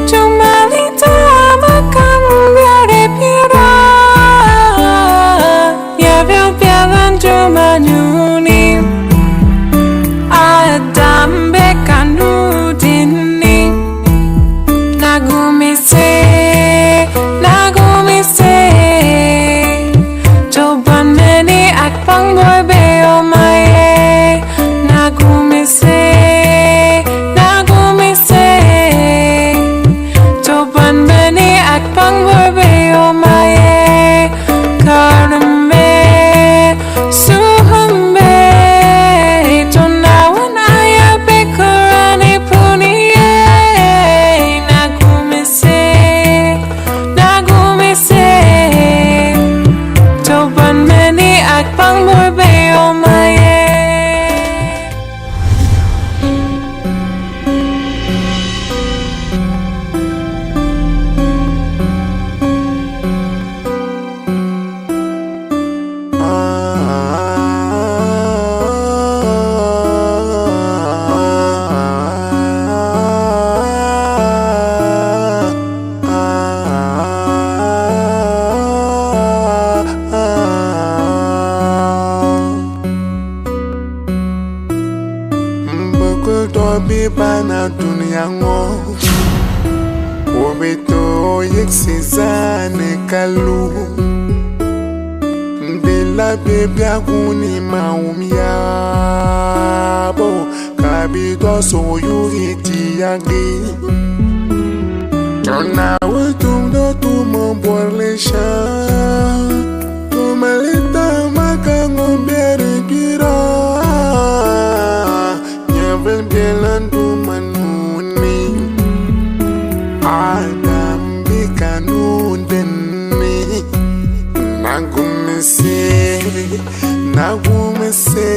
tumali dama kam biɛri biɛra. Nyɛvili bela n Duuma nuu ni, Adam be ka nuu dinni. Nagumise, nagumise, Toban mini akpang boy be o maye. Nagumise, nagumise, Toban mini akpang boy be o maye. Karame, suhumbe, Tonawan aya be Qurani puniye. Nagumise, nagumise, Toban mini akpang boy be o maye. Bɛ kuli tooi be bana dunia ŋɔ, ka o bi tooi yiɣisi zani ka lu. Di lahi be biɛhigu ni maa wumya bo ka bɛ tɔɣisi o yugi ti yagi. Tɔ Naawuni tumdi o tuma m-bɔri li shɛm, tumali tahima ka ŋun be di kpira. Nyɛvili bela n Duuma nuu ni, Adam bi ka nuu din ni. Nagumisi, nagumisi,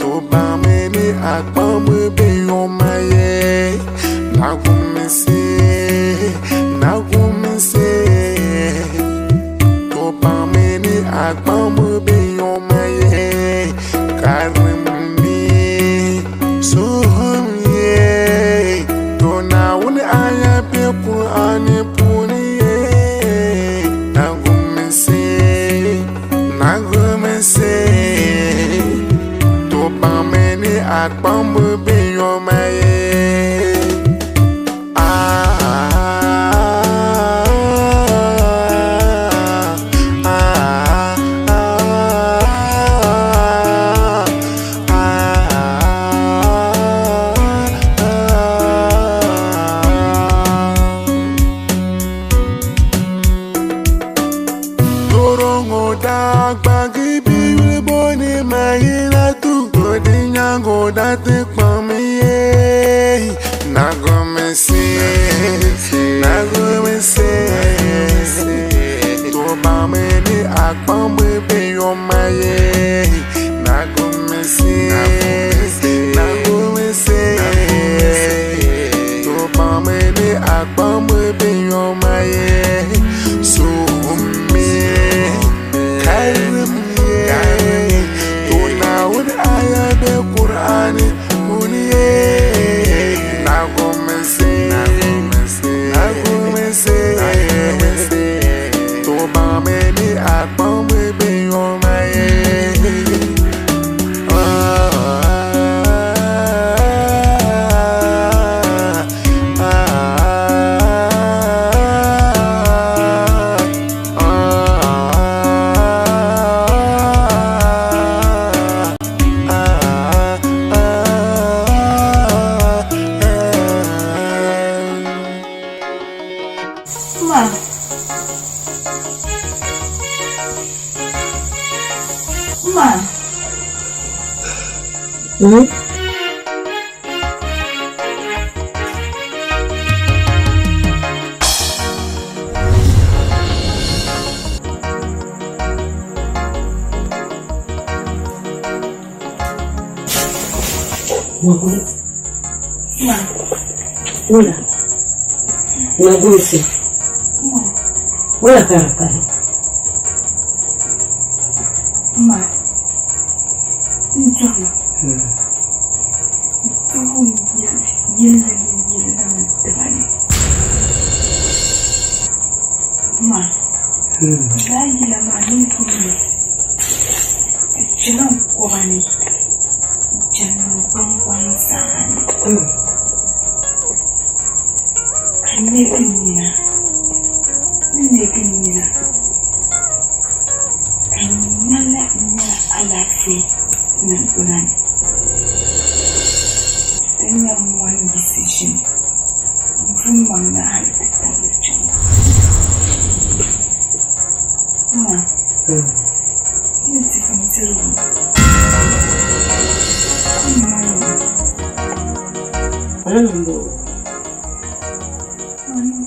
to baŋmi ni a kpambi be yoma ye. Nagumisi, nagumisi, to baŋmi ni a kpambi be yoma ye. Karimmi, suhum ye, to Naawuni aya be Kur'ani puuni ye. Nagumisi, nagumisi, to baŋmi ni a kpambi be yoma ye. Doro ŋɔ daa gbaagi biyuli booni Mayinatu ka di nyaaŋa o daa ti kpaŋmi ye. Nagumisi, nagumisi, to baŋmi ni a kpaŋbi be yoma ye. Nagumisi, nagumisi, to baŋmi ni a kpaŋbi be yoma ye. Suhummi, karim ye, to Naawuni aya be Kur'ani puuni ye. Nagumisi, nagumisi, to baŋmi ni a kpaŋbi be yoma ye. Ma. Ma. Wula. Nagumsi. Wula ka di kani. Ma, n dɔɣi. N dɔɣi yilli ni yilli ni tiba ni. Ma, lala yila maa niŋ ni di chɛla n kɔba ni n-chani n kpaŋkpaŋ zaa ni. Ka n neegi n nina, n ni neegi n nina ka n ŋmanila n nyɛla alaafee niŋgbuna ni. Ti nya mɔni yiɣisi ʒini n-vu m-maŋ na hal ti tabili kpe ŋɔ. Ma, n ni di bindirigu kum mali ma. Ma, n ni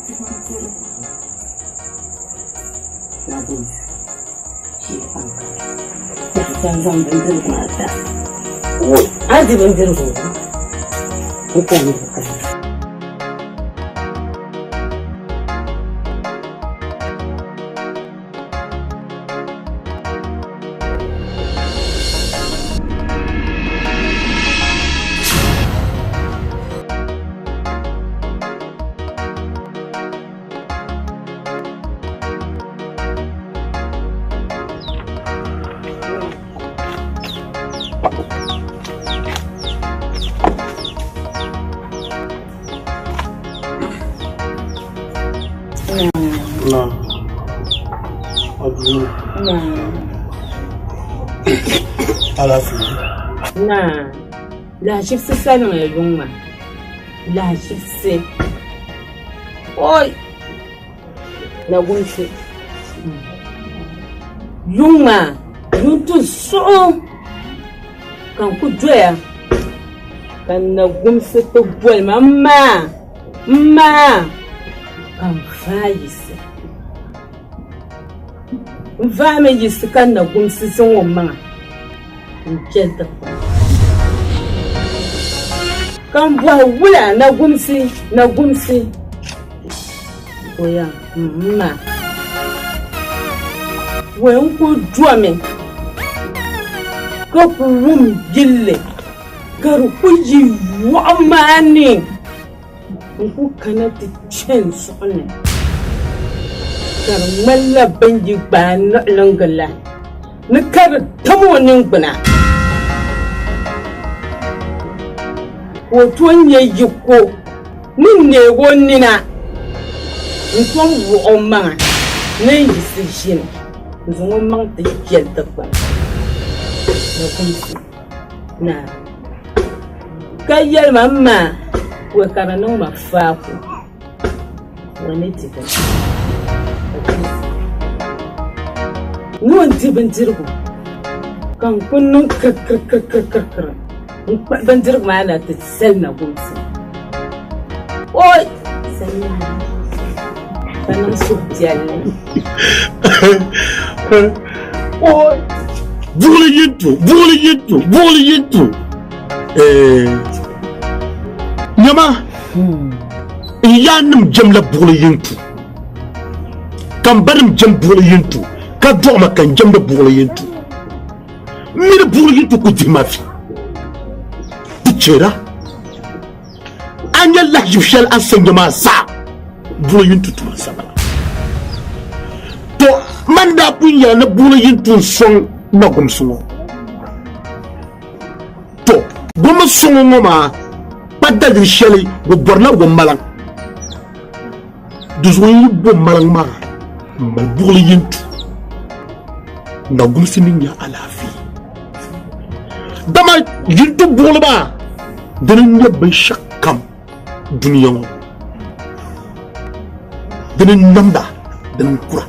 di bindirigu. Zaŋ bindirigu maa ta. A di bindirigu n ka ni ka. Naa, lahichibisi saliŋ ya yuŋ maa. Lahichibisi. Oi! Nagumsi. Yuŋ maa, yuŋ ti zuɣu ka n ku doya ka Nagumsi ti boli ma, M ma! M ma! Ka n vaai yiɣisi. N vaami yiɣisi ka Nagumsi zaŋ o maŋa n-chani ti kpa. Ka m bɔhi wula Nagumsi, Nagumsi? Ka o yɛli, M ma, wei n-kul domi ka ku wum gilli ka di kul yi yɔɣu maa ni n-ku kana ti kpe n zuɣu ni ka di ŋmanila bɛ ni yi gbaai niɣilingi la ni ka di tam o niŋgbuna ka o tooi nya yiko ni neeg o nina n-tom wuɣi o maŋa ni n-yiɣisi ʒini n-zaŋ o maŋ ti jɛli dikpuni ni kumsi naa ka yɛli ma, M ma, wɛ ka di niŋ ma faako wɛ ni di ni o ni di bindirigu ka n ku niŋ kirikirikirikiri n-kpuɣi bindirigu maa na ti sali na gumsi. Oi! Ka niŋ suhupiɛlli. Oi! Buɣili yintu, buɣili yintu, buɣili yintu. Eh, nyama, n yaannim jɛmla buɣili yintu, ka n banim jɛm buɣili yintu, ka dɔɣi ma ka n jɛmdi buɣili yintu. M mi ni buɣili yintu ku dihi ma vi. Di chɛra a nya lahiʒib shɛli a ni sa nya maa zaa buɣili yintu tuma n-sabila. To man daa pun yɛla ni buɣili yintu n-sɔŋ nagumsi ŋɔ. To bɛ mi sɔŋ o ŋɔ maa pa daliri shɛli bɛ bɔrila o maliŋ. Di zuɣu n yi bo maliŋ maa m mali buɣili yintu nagumsi ni nya alaafee. Dama yintu buɣili maa dini n-nyɛ binshɛɣu kam dunia ŋɔ dini n-namda dini n-kura.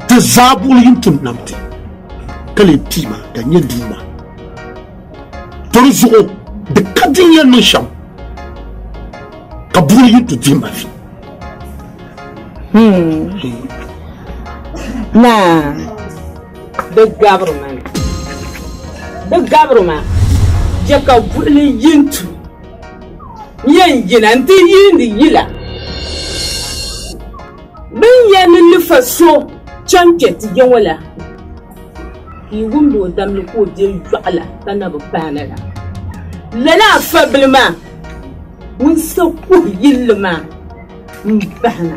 Ti zaa buɣili yintu n-nam ti ka lee pii ma ka n nyɛ duuma. To di zuɣu di ka din yɛn niŋ shɛm ka buɣili yi ti dihi ma vi. Naa, di gabiri ma ni, di gabiri ma. Je ka buɣili yi n-tu yɛn yina nti yiindi yila. Bɛ ni yɛli ni lifa so chaŋ kpe ti ya ŋɔ la, ka yi wumdi o damli ka o be yɔɣu la ka na bi paana la. Lala afabili maa ŋun sa kuhi yilli maa m-bahina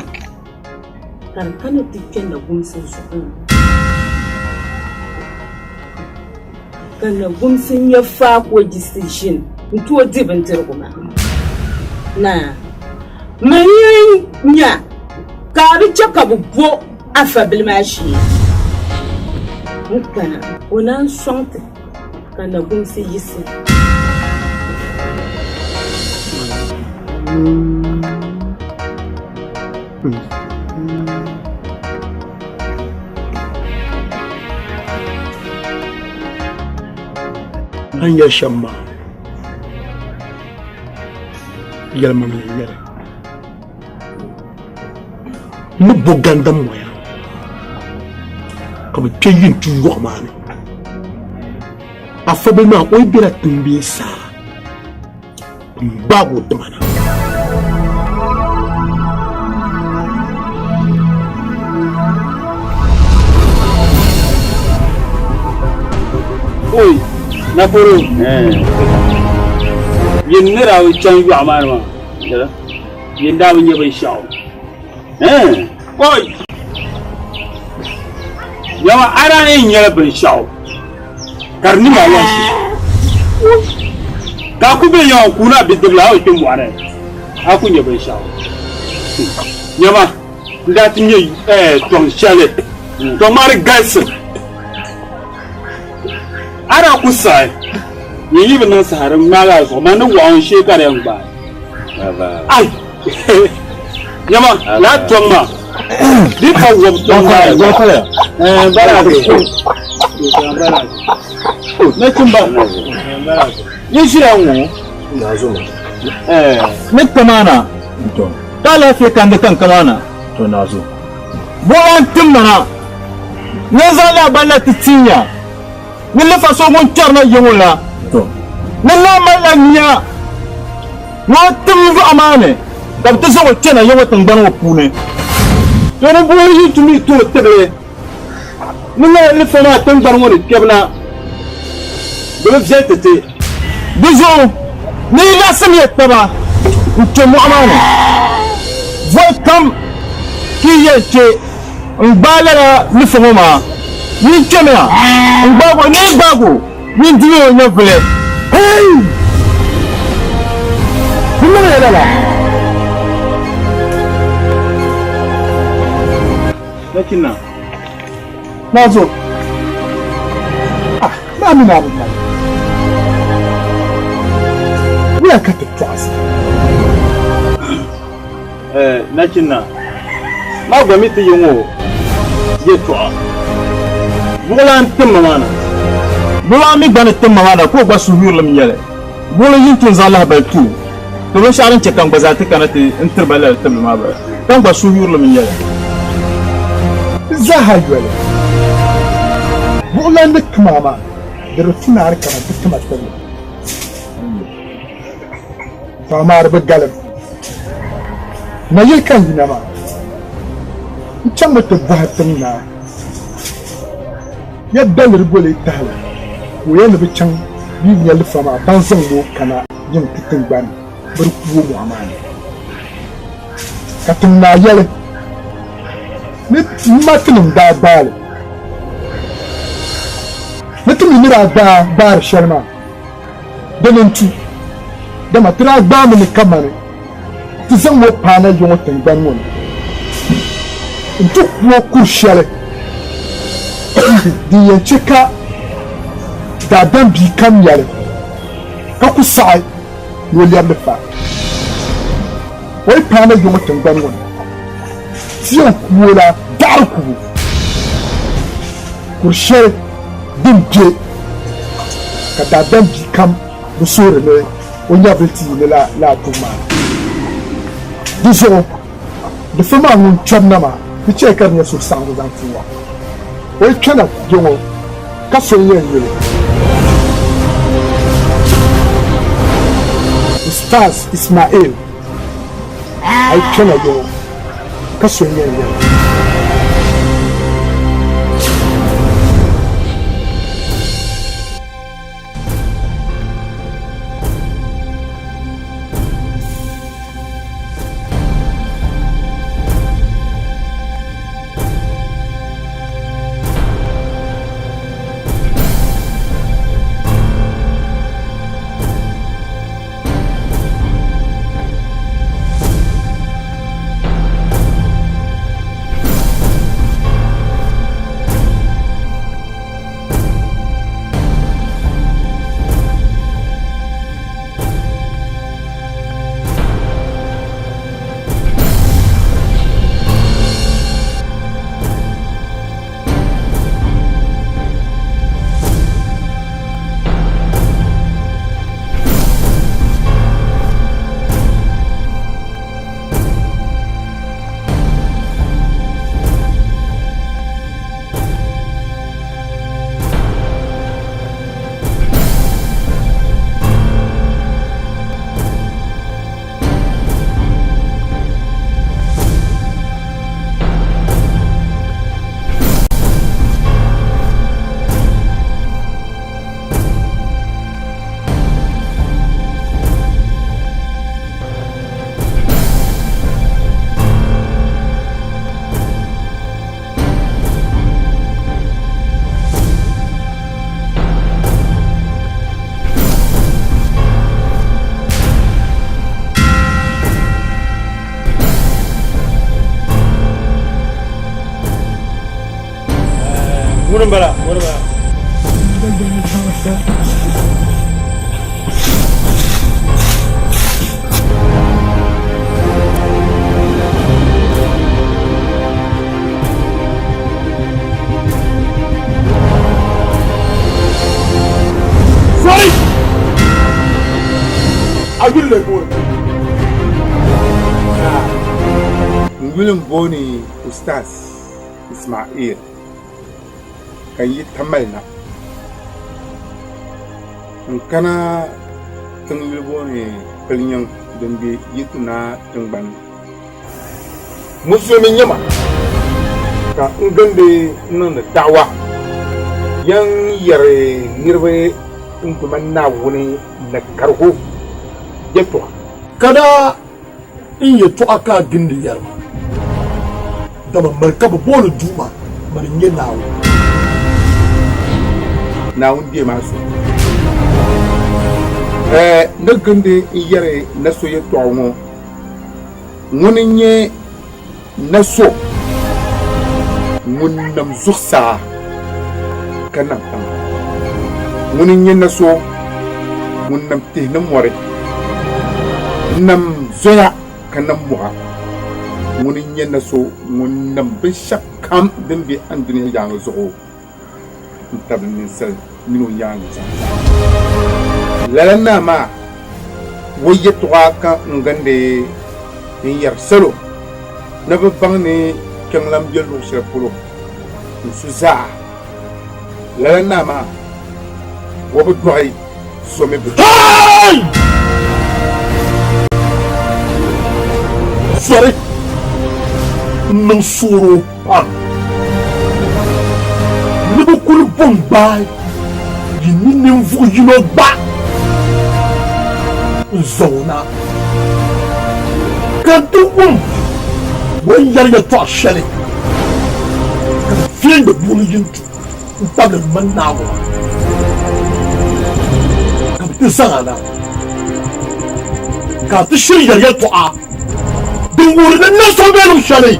ka di kana ti kpe Nagumsi zuɣu ni. Ka Nagumsi nya faai ka o yiɣisi ʒini n-tooi di bindirigu maa. Naa, man yɛn nya ka a bi chɛ ka bɛ bo afabili maa shee n-kana, o naan sɔŋ ti ka Nagumsi yiɣisi. A ni yɛli shɛm maa, yɛlimaŋli n-nyɛ li. N ni bo gandam moya ka bɛ kpe yi nti yɔɣu maa ni. Afabili maa o yi bela tiŋ bee saa, n gbaag o tima na. Oi, Nakoro, yin ni daa bi chaŋ yɔɣu maa ni maa, yin daa bi nya binshɛɣu. Oi, nyama a daa yɛn nyala binshɛɣu. Ka di niŋ a lahiʒi ka a ku be yaŋɔ kuuni a bidibila a bi kpe mɔɣu ni a ku nya binshɛɣu. Nyama, n daa ti nya tɔŋ shɛli, tɔŋ maa di galisi. A daa ku saɣi nyin yi bi niŋ saha di ŋmaagi a zuɣu, man ni wɔɣ o n shee ka di yɛn gbaai. Ai! Nyama, lala tɔŋ maa di pa wɔb tɔŋ maa Nachimba, yi ʒila ŋ-ŋɔ ni kamaana ka alaafee ka n di ka n kamaana buɣa n-tim ma na ni n zaŋ lahabali la ti tin ya ni lifa so ŋun kpɛri na yiŋɔ la ni naa malila nia ni o tim yɔɣu maa ni ka bɛ ti zaŋ o kpɛna ya ŋɔ tiŋgbani ŋɔ puuni. To ni buɣi yi ti mi tooi tibili ni lala lifa maa tiŋgbani ŋɔ ni kpɛbu na, di bi viɛli ti ti. Di zuɣu ni yi laɣisim ya taba n-kpe mɔɣu maa ni, voli kam ka yi yɛn kpe n-gbaai lala lifa ŋɔ maa, yin kpɛmiya n-gbaag o, ni yi gbaag o, Yin dimi o nyɛvili. Hey! Di niŋya lala. Nachina. Nazo. Ah, naa mini a bi mali. Wuya ka ti tɔɣisi. Eh, nachina. Maa gba mi ti yi ŋɔ yɛtɔɣa. Buɣulan tim ma maa na. Buɣulan mi gba ni tim ma maa na ka o gba suhuyurilim nyɛli. Buɣuli yi n-tu n-zaŋ lahibali ti o, to binshɛɣu din chɛ ka n gba zaa ti kana ti n-tiri ba lala tibili maa bala, ka n gba suhuyurilim n-nyɛli. Di zaaha yoli, buɣulan ni tim a maa, di di tu ni a ni kana nti ti ma tibili. To amaa di bi galim. Nayili ka n yina maa, n chaŋmi ti bɔhi tiŋ naa ya daliri boli tahili ka o yɛli ni bɛ chaŋ bɛ yi nya lifa maa ban zaŋ o kana yiŋ ti tiŋgbani bɛ di ku o mɔɣu maa ni. Ka tiŋ naa yɛli ni m ma tinim daa gbaai li ni ti mi ni daa gbaai gbaari shɛli maa. Dini n-tu, dama ti daa gbaami ni kamani ti zaŋ o paana ya ŋɔ tiŋgbani ŋɔ ni nti ku o kur shɛli din yɛn chɛ ka daadam bia kam nya li ka ku saɣi ni o lɛbi li fa. O yi paana ya ŋɔ tiŋgbani ŋɔ ni, ti yɛn ku o la daɣiri kubu, kur shɛli din be ka daadam bia kam bi suhiri ni o nyɛvili ti yi ni la laa kubu maa. Di zuɣu di fa maa ŋun kpɛm na maa di chɛya ka di nyɛ suhusaɣiŋgu zaŋ ti wa. O yi kpɛna kpe ŋɔ ka so n-yɛn yɛl o. Ustaz Ismail, a yi kpɛma yɔŋɔ ka so n-yɛn nyɛ li. Ŋuni m-bala? Ŋuni m-bala? Sorry! A yuli lee booni? N yuli m-booni Ustaz Ismail ka n yi Tamale na. N kana tiŋ yuli booni Pilinyiŋ din be Yituna tiŋgbani ni. Musulimi n-nyɛ ma ka n gindi n-niŋdi da'awa yan yɛri niriba n Duuma Naawuni ni karigu yɛltɔɣa. Ka daa n yɛtɔɣa ka a gindi yɛri ma, dama mani ka bɛ booni Duuma, mani n-nyɛ Naawuni. Naawuni deei maa so. N ni gindi n-yɛri na so yɛtɔɣa ŋɔ. Ŋuni n-nyɛ na so ŋun nam zuɣusaa ka nam tiŋa? Ŋuni n-nyɛ na so ŋun nam tihi ni mɔri, n-nam zoya ka nam mɔɣa? Ŋuni n-nyɛ na so ŋun nam binshɛɣukam din be anduniya yaaŋa zuɣu? n-tabili ninsal mini o yaaŋa zaa. Lala naa maa o yɛtɔɣa ka n gindi n-yɛri salo ni bɛ baŋ ni kpiɔŋlan be luɣ shɛli polo n-su zaa. Lala naa maa o bi dɔɣi so mi bi dɔɣi. Zɔri n-niŋ suɣiro pam ni bɛ kuli bo n-gbaai yi ni ninvuɣ yino gba n-zaŋ o na, ka n ti wum o ni yɛri yɛtɔɣ shɛli, ka di viɛnyɛ buɣili yintu n-tabili m mini Naawuni, ka bɛ ti zaŋ a na, ka a ti shiri yɛri yɛtɔɣa. Din wuhiri ni na so be luɣ shɛli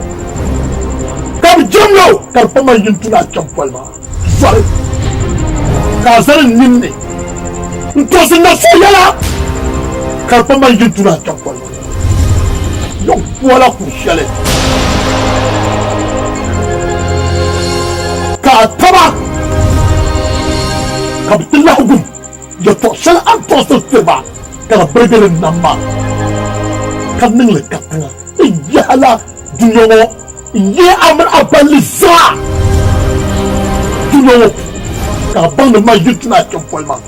ka bɛ jɛmd o, ka di pa man yintuna a chaŋ poli maa zɔri, ka a zani n ninni n-tɔɣisi na so yɛla, ka di pa man yintuna a chaŋ poli maa yɔŋ pɔla kur shɛli, ka a taba ka bɛ ti lahi wum. Yɛtɔɣ shɛli a ni tɔɣisiri tiri ba ka di birigi li nam maa, ka niŋ li katiŋa n-yahi la dunia ŋɔ n-yihi a mini a balli zaa dunia ŋɔ puuni, ka a baŋ ni man yi tuna a kpɛm poli maa,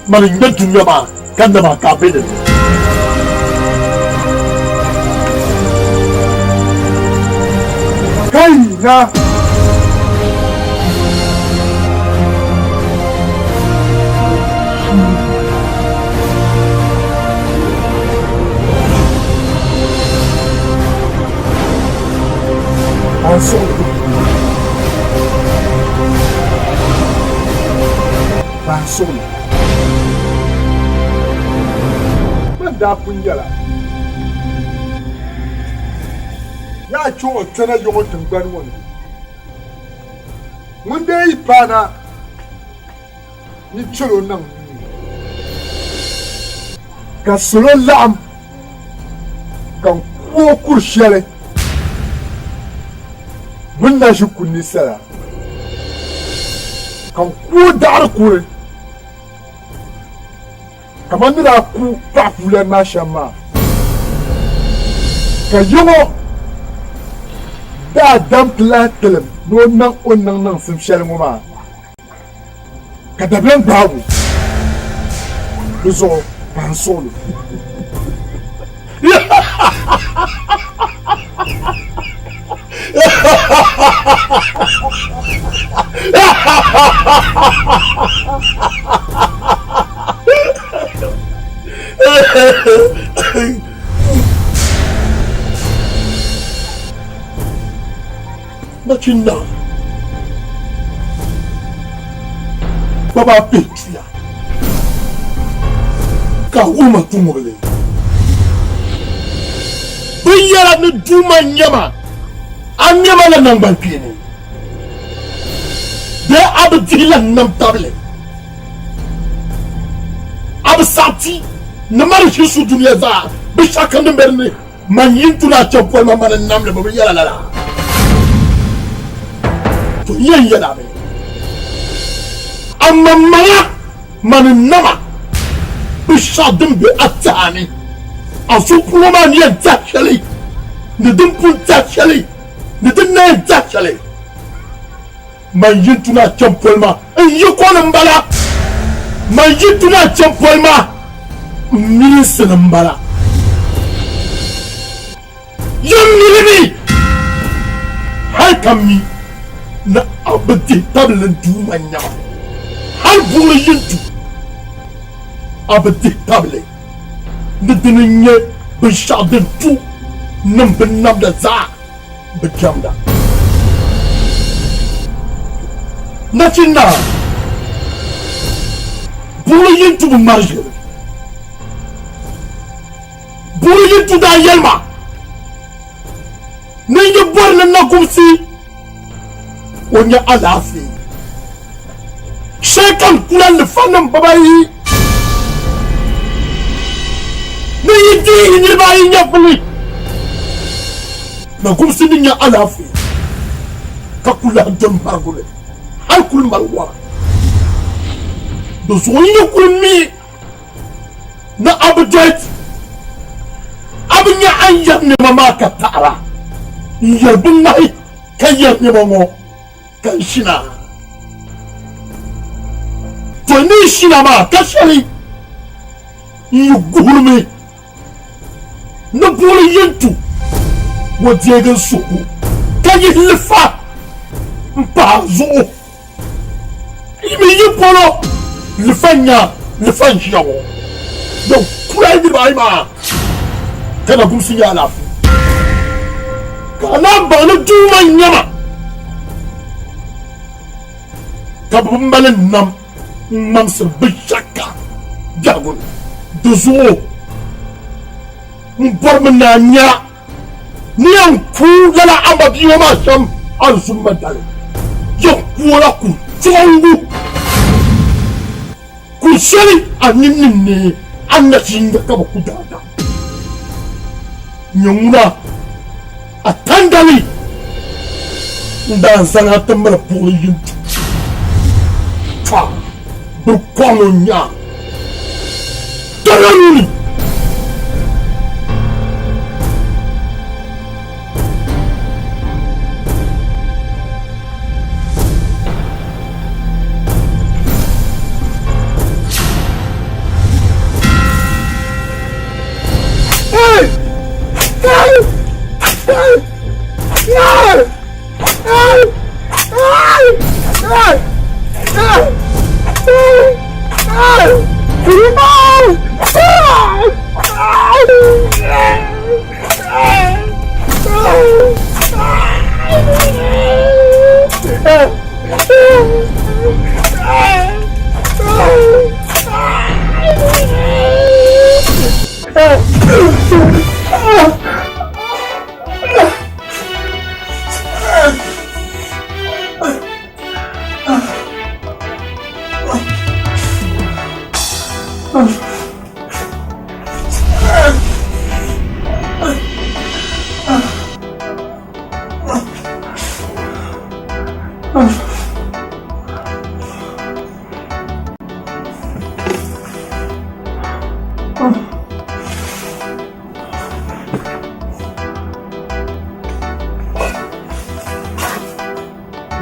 mani n-nya dunia maa ka nam a ka a be di ni. Na. An suɣili. Ban suɣili. Man daa pun yɛla. Yaa chuɣu kpɛna yɔŋɔ tiŋgbani ŋɔ ni, ŋun dee yi paana ni chɛl o niŋ nuu ni. Ka salo laɣim ka n ku o kur shɛli bɛ ni na ʒi ku ninsala, ka n ku o daɣiri kuri. Kamani ni daa ku paɣapuulan maa shɛm maa, ka yiŋɔ daadam ti lahi tilim ni o niŋ o ni niŋ niŋsim shɛli ŋɔ maa, ka dabiɛm gbaag o di zuɣu ka n suɣil o. Nachinna baba pe tuya ka wuma tumuli binyɛra ni duuma nyɛma a nɛma la naŋgban kpeeni bee a bi dihi la nam tabili a bi saɣiti ni mari ʒi su dunia zaa binshɛɣu kam din be di ni man yi n-tuna a chɛ poli ma mani n namli bi bi yɛla lala to n yɛn yɛla mi a maŋmaŋa mani n nama binshɛɣu din be a tɛha ni a zuɣupuŋɔ maa ni yɛn tɛhi shɛli ni din pun tɛhi shɛli ni din na yɛn tɛhi shɛli Man yi tuna chɛm poli maa, n yiko ni m-bala. Man yi tuna chɛm poli maa, n milinsi ni m-bala. Yɛm milimi hal ka mi ni a bi dihi tabili n Duuma nyama, hal buɣili yi du a bi dihi tabili ni dini n-nyɛ binshɛɣu din tu niŋ binnamda zaa. bi jɛmda. Nachin naa, buɣili yin tu bi mari ʒiri. Buɣili yin tu daa yɛli ma ni n yi bɔri ni nakumsi o nya alaafee. Shɛli kam kula lifanim bibayi ni yi deei yi niriba ayi nyɛvili nakumsi ni nya alaafee ka ku lahi doli marigu ni hal kuli mali wɔra. Di zuɣu n yi kuli mi ni a bi doli ti, a bi nya a ni yɛri nɛma maa ka taɣira n-yɛri biŋmahi ka yɛri nɛma ŋɔ. Ka n shina. To ni n shina maa ka shɛli n yi guhirimi ni buɣili yin tu o deegi n suhu ka yihi lifa m pahi a zuɣu. Yi mi yi polo lifa n-nya lifa n-ʒiya ŋɔ. Din kula yi niriba ayi maa ka na gumsi nya alaafee. Ka a naan baŋ ni Duuma n-nyɛ ma, ka bɛ bi mali nam n-ŋmaŋsiri binshɛɣukam biɛhigu ni. Di zuɣu m bɔrimi ni a nya ni yɛn ku lala a mabia ŋɔ maa shɛm alizumma dali. Yɛn ku o la kur chuɣiŋgu, kur shɛli a nini ni neei a ni na ʒiinda ka bi ku daadam. Nyɛ ŋuna a tandali n-daa zaŋ a ti mali buɣili yini tu tɔha biri kɔŋ o nyaa dɔna nuu ni.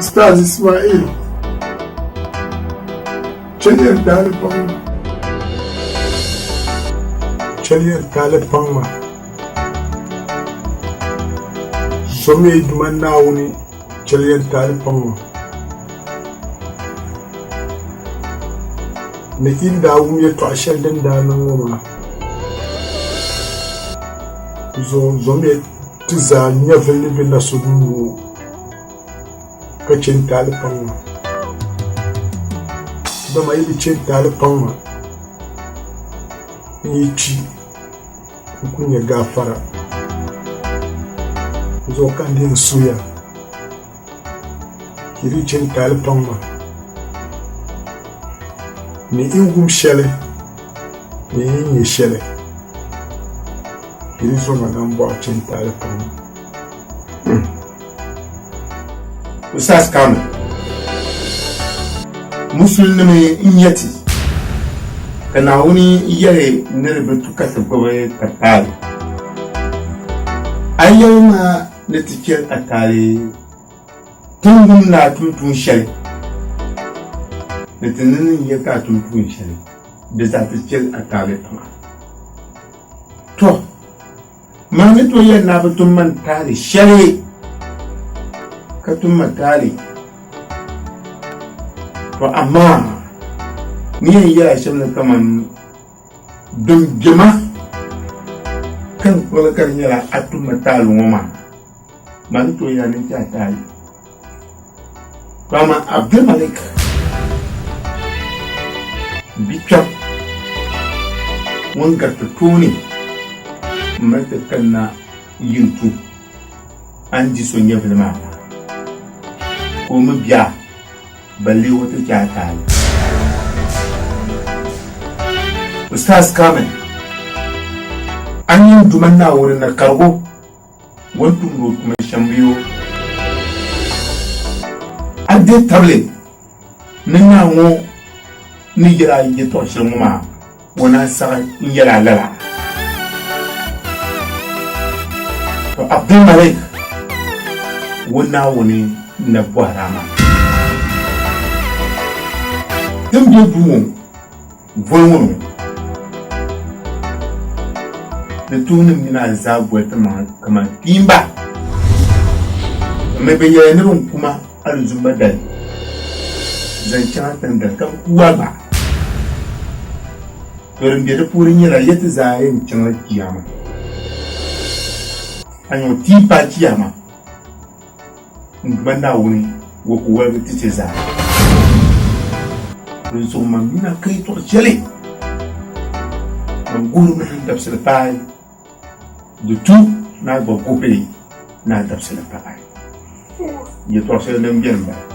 Ustaz Ismail, chɛliya n taali paŋ ma. Chɛliya n taali paŋ ma. Zomiya yi Duuma Naawuni chɛliya n taali paŋ ma. Ni yi ni daa wum yɛtɔɣ shɛli din daa niŋ ŋɔ maa zuɣu, zomiya ti zaa nyɛvili ni be na so nuu ni ŋɔ ka chɛ n taali paŋ ma. Dama yi bi chɛ n taali paŋ ma, n yi kpi n ku nya gaafara. Zuɣu ka n di yɛn suya yi di chɛ n taali paŋ ma ni yi wum shɛli ni yi nya shɛli yi di zo ma nambɔɣu chɛ n taali paŋ ma. Ustaz Kamil, Musulinima n-nyɛ ti, ka Naawuni yɛli ni di bi tu ka ti gbubi ka taali. A yɛli ma ni ti chɛ a taali ti ni wum ni a tum tuun shɛli, ni ti ni ni nya ka a tum tuun shɛli, di zaa ti chɛ a taali paŋa. Tɔ! Maa ni tooi yɛli ni a bi tum man taali shɛli, ka tum ma taali. To amaa ni yɛn yɛla shɛm ni kaman din be ma ka n kpuɣili ka di nyɛla a tum ma taali ŋɔ maa, maa ni tooi yɛla ni n chɛ a taali. To amaa Abdulmalik bikpɛm ŋun gariti tooni m-mali ti kanna yintu a ni di so nyɛvili maa ka o mi bia ba leeg o ti chɛ a taali. Ustaz Kamil, a nyin Duuma Naawuni ni karigu O ni tumdi o tuma shɛm bee o a deei tabili ni naa ŋɔ ni yɛl a yɛtɔɣ shɛli ŋɔ maa, o naan saɣi n-yɛl a lala. To Abdulmalik ŋun Naawuni na bɔhir a maa, Din be duu ŋɔ Voli ŋɔ ni di tuhi ni mini a zaa goli ti maŋa kaman kpiimba. M mi bi yɛli ni bɛ ni ku ma alizumba dali zaŋ chaŋ a tiŋdali ka bɛ ku a gba. To din be di puuni nyɛla ya ti zaa yɛn chaŋla chiyaama. A nya o tii paai chiyaama. N Duuma Naawuni ŋɔ ku woligi ti ti zaa. Dinzuɣu man mi na ka yɛtɔɣ shɛli man guhirimi ni n dabisili paai, di tu ni a gba guhi ni a dabisili paai. Yɛtɔɣ shɛli din beni m-bala.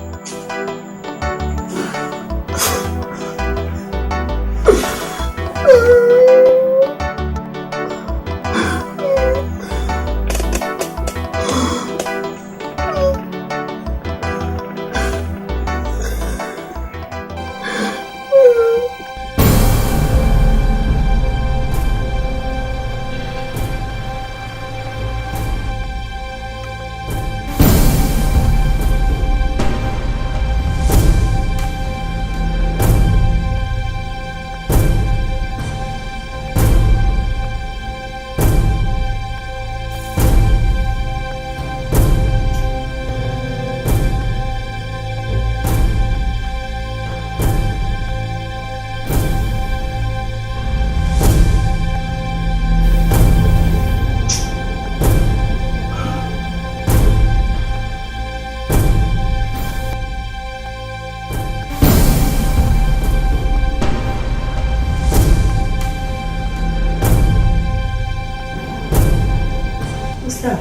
Ustaz,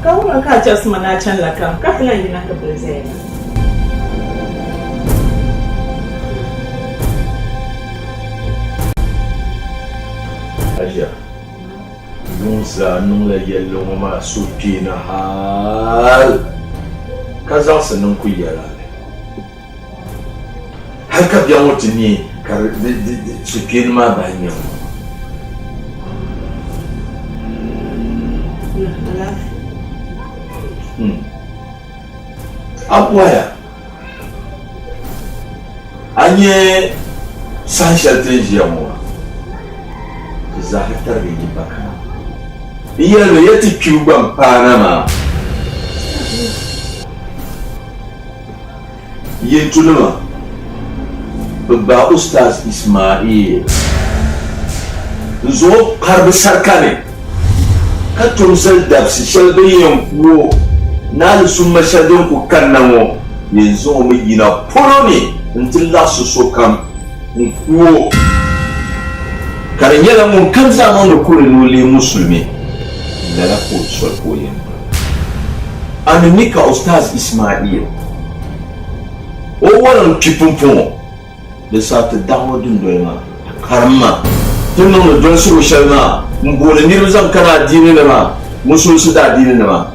ka wuma ka a chɛrisi ma ni a chanila kam ka ti lan yina ti bili zaya maa? Aʒia, yuŋ zaa niŋla yɛlli ŋɔ maa suhukpeeni hal ka zaɣisi niŋ ku yɛl a li. Hal ka bia ŋɔ ti neei ka di suhukpeeni maa bahi nyaŋ o. A bɔhaya. A nya saha shɛli ti ni ʒiya ŋɔ maa, ti zaaha tarigi yi ba kana. N yɛli mi ya ti kpibu gba m-paana maa. Yintunima, bɛ gbaai Ustaz Ismail n-zaŋ o kpari bɛ sarika ni ka tom zali dabisi shɛli bɛ yɛn ku o ni alisumma shɛli din ku kanna ŋɔ yɛn zaŋ o mi yina polo ni nti laɣisi sokam n-ku o ka di nyɛla ŋun kam zaa niŋdi kuli ni o leei musulimi lala ka o soli ka o yɛn doli. A ni mi ka Ustaz Ismail o waliŋ kpi pumpɔŋɔ, di saha ti daɣ o dundoli maa, ti karim maa, ti niŋdi dolisigu shɛli maa m-booni niriba zaŋ kana adiini ni maa, musulinsi daadiini ni maa,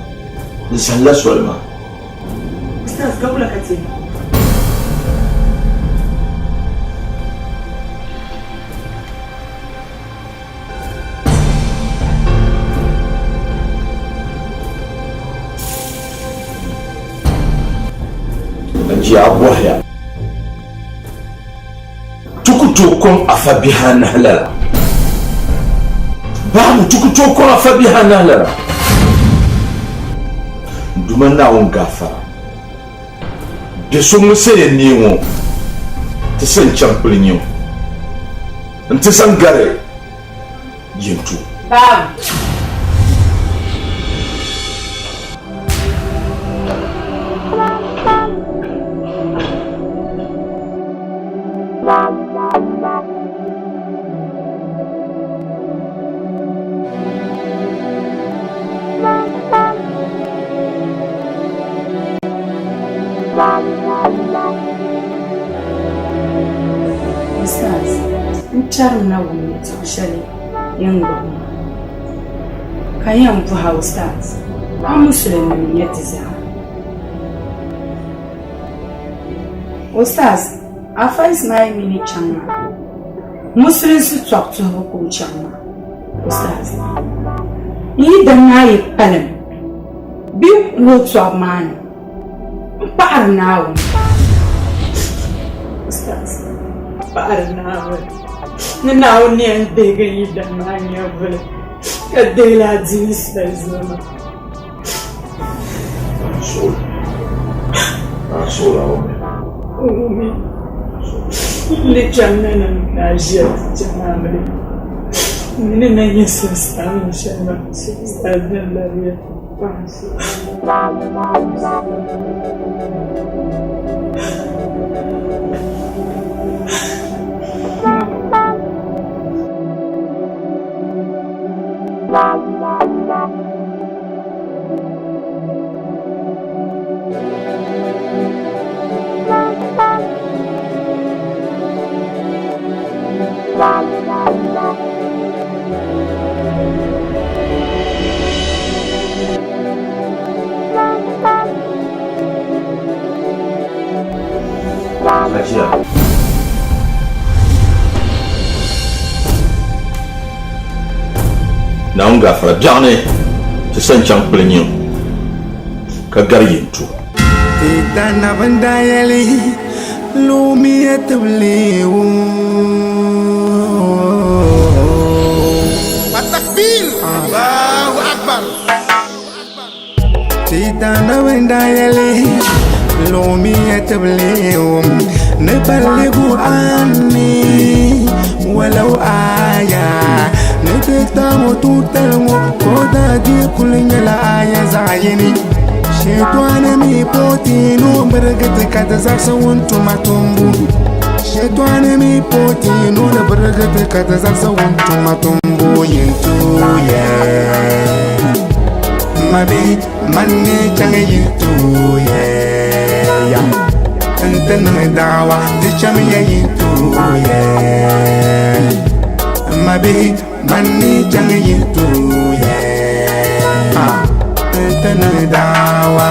di zalila soli maa. Ustaz, ka wula ka ti niŋ? Ajiya a bɔhiya, Ti ku tooi kɔŋ afa bihi anahi lala? Baabu, ti ku tooi kɔŋ afa bihi anahi lala? N Duuma Naawuni gaafara, bɛ so ŋun sa yɛn neei ŋɔ ti sa n-chaŋ kpuli nyiŋ nti zaŋ gari yintu. Baabu. Ustaz, n charim na wum yɛtɔɣ shɛli yɛn gbubi ma, ka n yɛn bɔhi a Ustaz, a Musulinnim n-nyɛ ti zaa? Ustaz, Afa Ismail mi ni chaŋ maa, Musulinsi tɔbu tuhibu ka o chaŋ maa. Ustaz, n yi dan maa yi kpalim bɛ ku o tɔbu maa ni, m paɣiri Naawuni. Ustaz, m paɣiri Naawuni ni Naawuni ni yɛn deegi n yi dan maa nyɛvuli ka deei la adiini soli zuɣu maa. N ni chaŋ na ni n daa ʒiya ti chaŋ maa mini n ni na nyɛ superstar mini shɛli maa superstar din labiya. Hajiya. Naawuni gaafara biɛɣuni ti sa n-chaŋ kpuli nyiŋ ka gari yintu. Ti danabin daa yɛli, Lumiya tibili Atakbir! Allahu Akbar! Ti danabin daa yɛli, Lumiya tibili ni balligu anni walau aya ni ti taamo tuutali ŋɔ ka o daa dii kuli nyɛla aya zaɣ yini. Shɛtɔni mi poti ni o birigi ti ka ti zaɣisi wun tuma tumbu. Shɛtɔni mi poti ni o ni birigi ti ka ti zaɣisi wun tuma tumbu yin tuya. Mabi manni chaŋ yin tuya ya. N-ti niŋ daawa di chamiya yin tuya. Mabi manni chaŋ yin tuya. N-ti niŋ daawa.